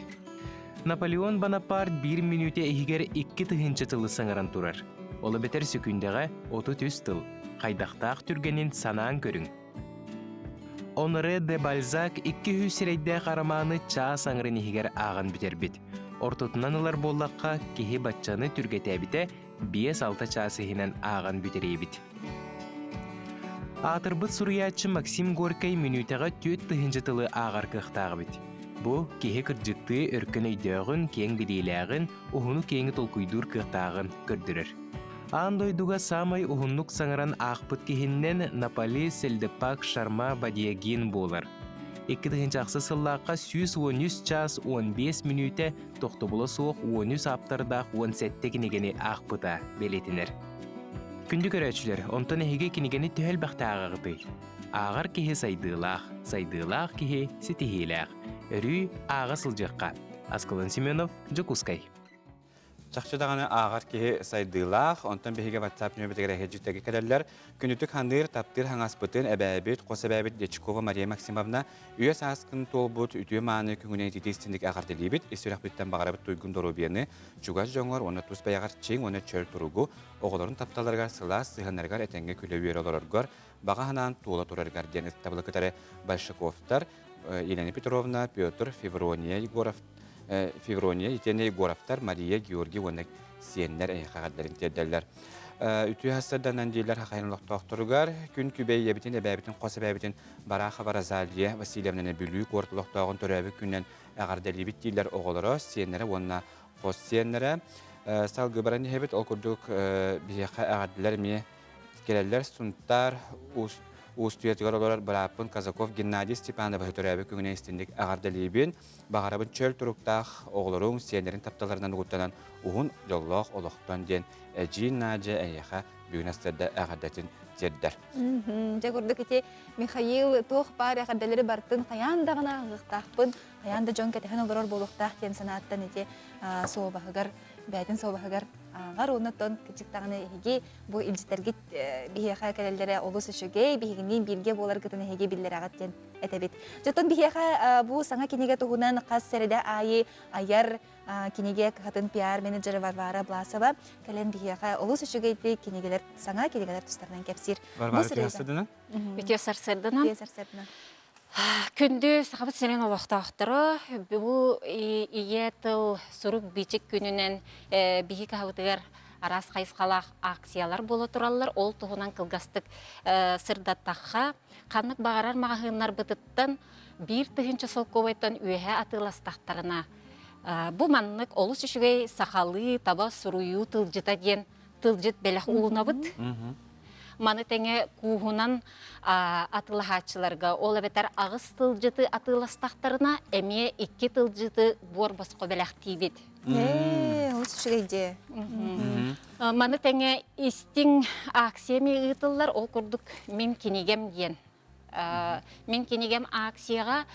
Наполеон Бонапарт биир мүнүүтэ иһигэр 2000 тылы саҥаран турар. Ол эбэтэр сөкүүндэҕэ 33 тыл. Хайдахтаах түргэнин санаан көрүҥ. Оноре де Бальзак 200 сирэйдээх арамааны чаас аҥарын иһигэр ааҕан бүтэрбит. Ортотунан ылар буоллахха, киһи баччаны түргэтээбитэ 5-6 чаас иһинэн ааҕан бүтэриэбит. Аатырбыт суруйааччы Максим Горькай мүнүүтэҕэ 4000 тылы ааҕар кыахтаах эбит. Бу киһи кырдьыктыы өркөн өйдөөҕүн, киэҥ билиилээҕин, уһуну-киэҥи толкуйдуур кыахтааҕын көрдөрөр. Аан дойдуга саамай уһуннук саҥаран аахпыт киһиннэн Напали Сельдепак Шарма Бадиагин буолар. 2006 сыллаахха 113 чаас 15 мүнүүтэ тохтобула суох 13 ааптардаах 17 кинигэни аахпыта бэлиэтэнэр. Күндү көрөөччүлэр, онтон эһиги кинигэни төһө элбэхтэ ааҕаҕытый? Ааҕар киһи сайдыылаах, сайдыылаах киһи ситиһиилээх. Өрүү ааҕа сылдьыахха. Аскалон Семенов, Дьокуускай. Чахчы даҕаны ааҕар киһи сайдыылаах, онтон биһиги WhatsApp нөмүрүгэр эһэдьиттэргэ кэлэллэр. Күнүтүк ханыыр, таптыыр хаҥаспытын эбээбит, хос эбээбит Дьячкова Мария Максимовна үйэ сааскын туолбут үтүө-мааны күҥүнэн ититии истинник эҕэрдэлиибит, ис сүрэхпиттэн баҕарабыт туйгун доруобуйаны, чугас дьоҥҥор уонна тус бэйэҕэр чиҥ уонна чөл туругу, оҕолорун тапталларыгар сылаас сыһыаннарыгар этэҥҥэ күлэ-үөрэ олороргор, баҕа санаан туола турарыгар диэн ытыктабылы кытары Большаковтар, Елена Петровна, Петр, Феврония Егоров, Феврония итиэннэ Егоровтар, Мария, Георгий уонна сиэннэр эйиэхэ эҕэрдэлэрин тиэрдэллэр. Үтүө сарсыарданан дииллэр хахайын олохтоохторугар күн күбэй ийэбитин, эбээбитин, хос эбээбитин Барахова Розалия Васильевнаны Бүлүү куорат олохтооҕун төрөөбүт күнүнэн эҕэрдэлиибит дииллэр оҕолоро, сиэннэрэ уонна хос сиэннэрэ. Салгыы баран иһэбит. Ол курдук биһиэхэ эҕэрдэлэр эмиэ Кэлэллэр Сунтаар Уустуйатыгар олорор бырааппын Казаков Геннадий Степановиһы төрөөбүт күҥүнэн истинник эҕэрдэлиибин. Баҕарабын чөл туруктаах оҕолоруҥ, сиэннэрин тапталларынан угуттанан уһун дьоллоох олохтон диэн Эдьиий Надя эйиэхэ бүгүн астарда эҕэрдэтин тиэрдэр. Дьэ курдук ити Михаил туох баар эҕэрдэлэри бартын хайаан даҕаны ааҕыахтаахпын, хайаан да дьон кэтэһэн олорор буолуохтаах диэн санааттан ити суобаһыгар бэйэтин суобаһыгар ааҕар уонна оттон кырдьык даҕаны эһиги бу илдьитэргит биһиэхэ кэлэллэрэ олус үчүгэй, биһигинниин бииргэ буоларгытын эһиги биллэрэҕит диэн этэбит. Дьоттон биһиэхэ бу саҥа кинигэ туһунан хас сэрэдэ аайы айар кинигэ кыһатын пиар-менеджерэ Варвара Власова кэлэн биһиэхэ олус үчүгэйдик кинигэлэр саҥа кинигэлэр тустарынан кэпсиир. Варвара үтүө сарсыарданан. Үтүө сарсыарданан. Үтүө сарсыарданан. Күндү Сахабыт сирин олохтоохторо, бу ийэ тыл сурук-бичик күнүнэн биһи кыһабытыгар араас хайысхалаах акциялар буола тураллар. Ол туһунан кылгастык сырдаттахха, ханнык баҕарар маҕаһыыннарбытыттан 1000 солкуобайтан үөһэ атыыластахтарына, бу маннык олус үчүгэй сахалыы таба суруйуу тылдьыта диэн тылдьыт бэлэх уунабыт. Маны тэҥэ кууһунан атыылаһааччыларга, ол эбэтэр аҕыс тылдьыты атыыластахтарына, эмиэ икки тылдьыты буор босхо бэлэхтиибит. Ээ, олус үчүгэй дии. Маны тэҥэ истиҥ акция эмиэ ыытыллар, ол курдук «Мин кинигэм» диэн. Мин кинигэм акцияҕа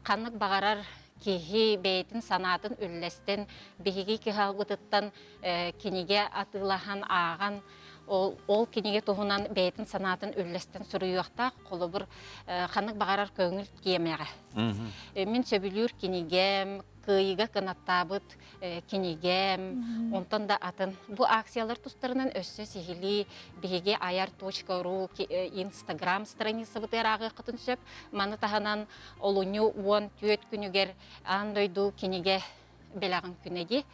ханнык баҕарар киһи бэйэтин санаатын үллэстэн, биһиги кыһалбытыттан кинигэ атыылаһан, ааҕан, ол, ол кинигэ туһунан бэйэтин санаатын үллэстэн суруйуохтаах. Холобур, ханнык баҕарар көҥүл тиэмэҕэ. Мин сөбүлүүр кинигэм, кыайыыга кынаттаабыт кинигэм, онтон да атын. Бу акциялар тустарынан өссө сиһилии биһиги ayar.ru инстаграм страницабытыгар ааҕыаххытын сөп. Маны таһынан олунньу 14 күнүгэр аан дойду кинигэ бэлэҕин күнэ дии.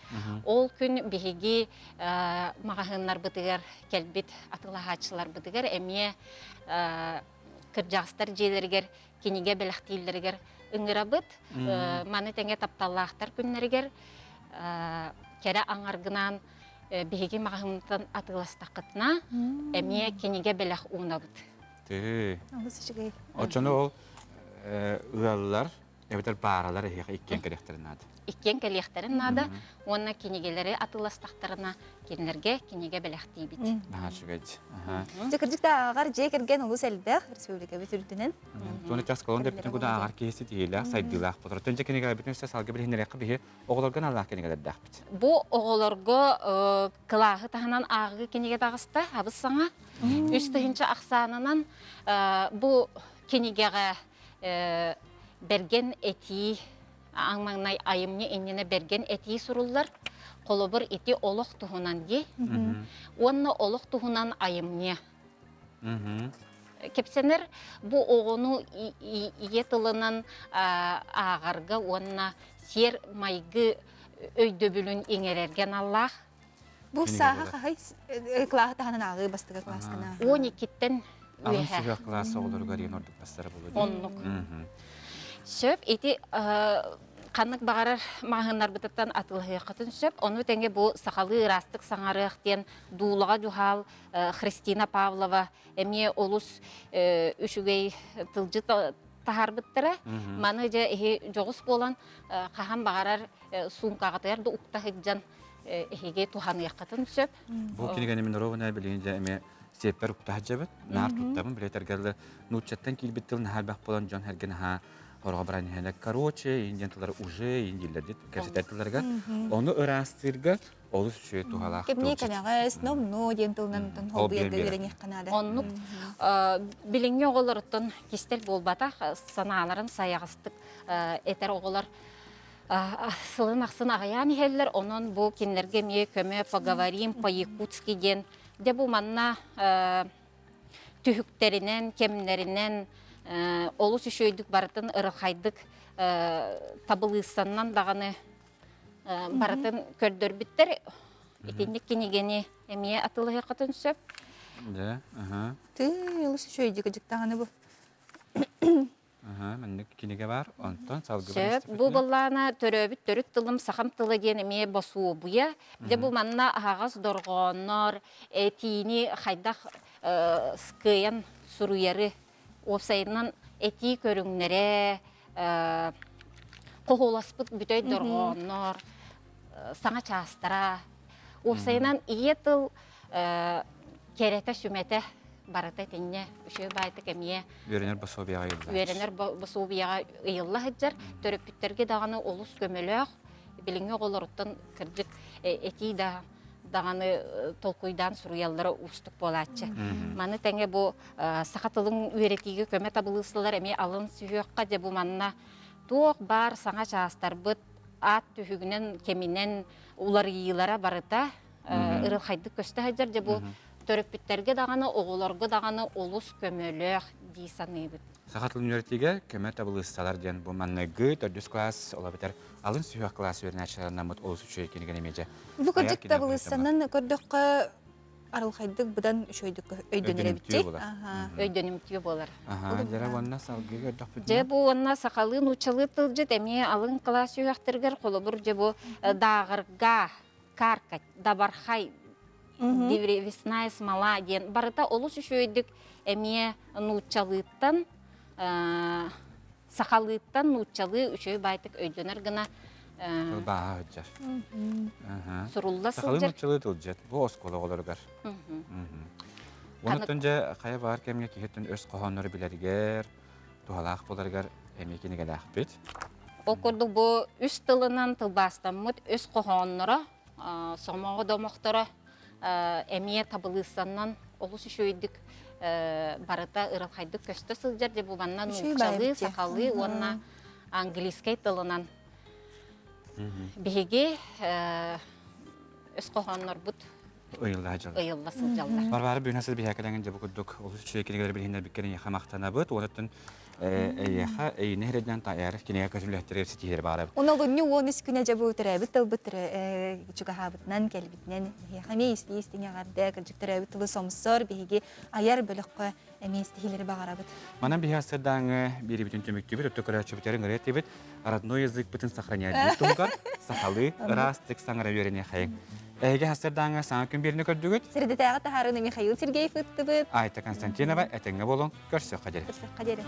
Ол күн биһиги маҕаһыыннарбытыгар кэлбит атыылаһааччыларбытыгар эмиэ кырдьаҕастар дьиэлэригэр кинигэ бэлэхтииллэригэр ыҥырабыт. Маны тэҥэ тапталлаахтар күннэригэр кэрэ аҥаргынаан биһиги маҕаһыынтан атыыластаххытына эмиэ кинигэ бэлэх уунабыт. Тыы. Олус үчүгэй. Оччону ол ыаллар эбэтэр бааралар эһиэхэ иккиэн кэлиэхтэрин наада. Иккиэн кэлиэхтэрин наада уонна кинигэлэри атыыластахтарына кинилэргэ кинигэ бэлэхтиибит. Наһаа үчүгэй. Дьэ кырдьык да ааҕар дьиэ кэргэн олус элбэх республикабыт үрдүнэн. Туона часкалон дэппитин куда ааҕар киһи ситиһиилээх, сайдыылаах болор. Төнчө кинигэлэрбитин өссө салгы билиһиннэриэххэ биһи оҕолорго аналлаах кинигэлэрдээхпит. Бу оҕолорго кылааһы таһынан ааҕыы кинигэ таҕыста, абыс саҥа. 3000 ахсаанынан бу кинигэҕэ бэргэн этии аҥ маҥнай айымньы иннинэ бэргэн этии суруллар. Холобур, ити олох туһунан дии. Уонна олох туһунан айымньы. Кэпсэнэр бу оҕону ийэ тылынан ааҕарга уонна сиэр майгы. өйдөбүлүн иҥэрэргэ аналлаах. Бу сааһа хаһай кылааһы таһынан ааҕыы бастакы кылааскана. 12-ттэн Алын үөһэ. сүһүөх кылаас оҕолоругар иэн ордук бастара буолуо дии. Оннук. Сөп. Ити ханнык баҕарар маҕаһыыннарбытыттан атыылаһыаххытын сөп. Ону тэҥэ бу сахалыы ыраастык саҥарыах диэн дуулаҕа дьуһаал Христина Павлова эмиэ олус үчүгэй тылдьыт таһаарбыттара. Маны дьэ иһи дьоҕус буолан хаһан баҕарар суумкаҕытыгар да укта сылдьан эһиги туһаныаххытын сөп. Бу кинигэни мин ровно билигин дьэ эмиэ сиэппэр укта сылдьабыт. Наар туттабын, билэтэргэллэ нууччаттан киирбит тыл наһаа элбэх буолан дьон эргин аһаа хороҕо баран иһэнэ короче, индиан тыллары уже, индииллэр диэт кэпсэтэр тылларыгар. Ону ыраастыырга олус үчүгэй туһалаах Кэмниэ тылдьыт. кэнэҕэс, номнуо диэн тылынан холбуйарга үөрэниэххэ наада. Оннук билиҥҥи оҕолоруттан кистэл буолбатах, санааларын сайаҕастык этэр оҕолор сылын ахсын аҕыйаан иһэллэр. Онон бу кинилэргэ эмиэ көмө поговорим по-якутски диэн. Дьэ бу манна түһүктэринэн, кэмнэринэн олус үчүгэйдик барытын ырылхайдык табылыыссаннан даҕаны барытын көрдөрбүттэр. Итинник кинигэни эмиэ атыылаһыаххытын сөп. Да, аха. Ты олус үчүгэйдик дьыктаҕаны бу. Аха, маннык кинигэ бар. Онтон салгыбын Сөп. Бу быллаана төрөөбүт төрүт тылым сахам тыла диэн эмиэ босуобуйа. Дьэ бу манна аһаҕас дорҕооннор, этиини хайдах кыайан суруйары, уопсайынан этии көрүҥнэрэ, хоһуласпыт бүтэй дорҕооннор, саҥа чаастара. Уопсайынан ийэ тыл кэрэтэ-сүмэтэ барыта итиннэ үчүгэй баайтык эмиэ үөрэнэр босуобуйаҕа ыйылла үөрэнэр босуобуйаҕа ыйылла сылдьар төрөппүттэргэ даҕаны олус көмөлөөх билиҥҥи оҕолоруттан кырдьык этии да даҕаны толкуйдаан суруйаллара уустук буолааччы. Маны тэҥэ бу саха тылын үөрэтиигэ көмө табылыысылар эмиэ алын сүһүөххэ дьэ бу манна туох баар саҥа чаастарбыт аат түһүгүнэн кэминэн уларыйыылара барыта ырылхайдык көстө сылдьар. Дьэ бу төрөппүттэргэ даҕаны, оҕолорго даҕаны олус көмөлөөх дии саныыбыт. Саха тылын үөрэтиигэ көмө табылыыссалар диэн бу манныгы төрдүс кылаас, ол эбэтэр алын сүһүөх кылаас үөрэнээччилэринаммыт олус үчүгэй кинигэни эмиэ дьэ Бу кырдьык табылыыссанан көрдөххө арылхайдык быдан үчүгэйдик өйдөнөр эбит Өйдөнүмтүө буолар. Аха, дьэ уонна салгыы көрдөхпүтүнэ. Дьэ бу уонна сахалыы нууччалыы тылдьыт эмиэ алын кылаас үһүөхтэригэр холобур дьэ бу дааҕырга, каркать, дабархай, древесная смола диэн барыта олус үчүгэйдик эмиэ нууччалыыттан сахалыыттан нууччалыы үчүгэй баайтык өйдөнөр гына Тылбааһа сылдьар. Сурулла Сахалыы сылдьар. нууччалыы тылдьыт бу оскуола оҕолоругар. Онуттан дьэ хайа баар кэмҥэ киһиттэн өс хоһооннору билэригэр, туһалаах буоларыгар эмиэ кинигэлээхпит. Ол курдук бу үс тылынан тылбаастаммыт өс хоһоонноро, сомоҕо домохторо эмиэ табылыыссаннан олус үчүгэйдик барыта ырылхайдык көстө сылдьар. Дьэ бу манна нууччалыы, сахалыы уонна английскай тылынан биһиги өс хоһооннорбут ыйылла сылдьаллар. Ыйылла сылдьаллар. Варвара бүгүн сыл биһиэхэ кэлэҥин дьэ бу курдук олус үчүгэй кинигэлэр билиһиннэрбиккэр эйиэхэ махтанабыт. Уонаттан эйиэхэ эйини эрэдинэн тайар кинигэ көтүлэхтэригэр ситиһэр баарабыт. Онолунньу 13 күнэ дьэ бу төрөөбүт тылбыт чугаһаабытынан кэлбитинэн эһиэхэ эмиэ истии истиҥ эҕэрдэ кырдьык төрөөбүт тылы сомсор биһиги айар бөлөххө эмиэ истиһилэри баҕарабыт. Манан биһи астырдааҥы биэрибитин түмүктүүбүт, өттө көрөөччүбүтэрин ырыа этибит, родной языкпытын сохраняйдыыр туһугар сахалыы ыраастык саҥара үөрэниэхэйиҥ. Эһиги хастардааҥҥа саҥа күн биэриини көрдүгүт. Сирдэтээҕи таһаарыыны Михаил Сергеев ыыттыбыт. Айта Константинова этэҥҥэ буолуҥ, көрсүөххэ диэри. Көрсүөххэ диэри.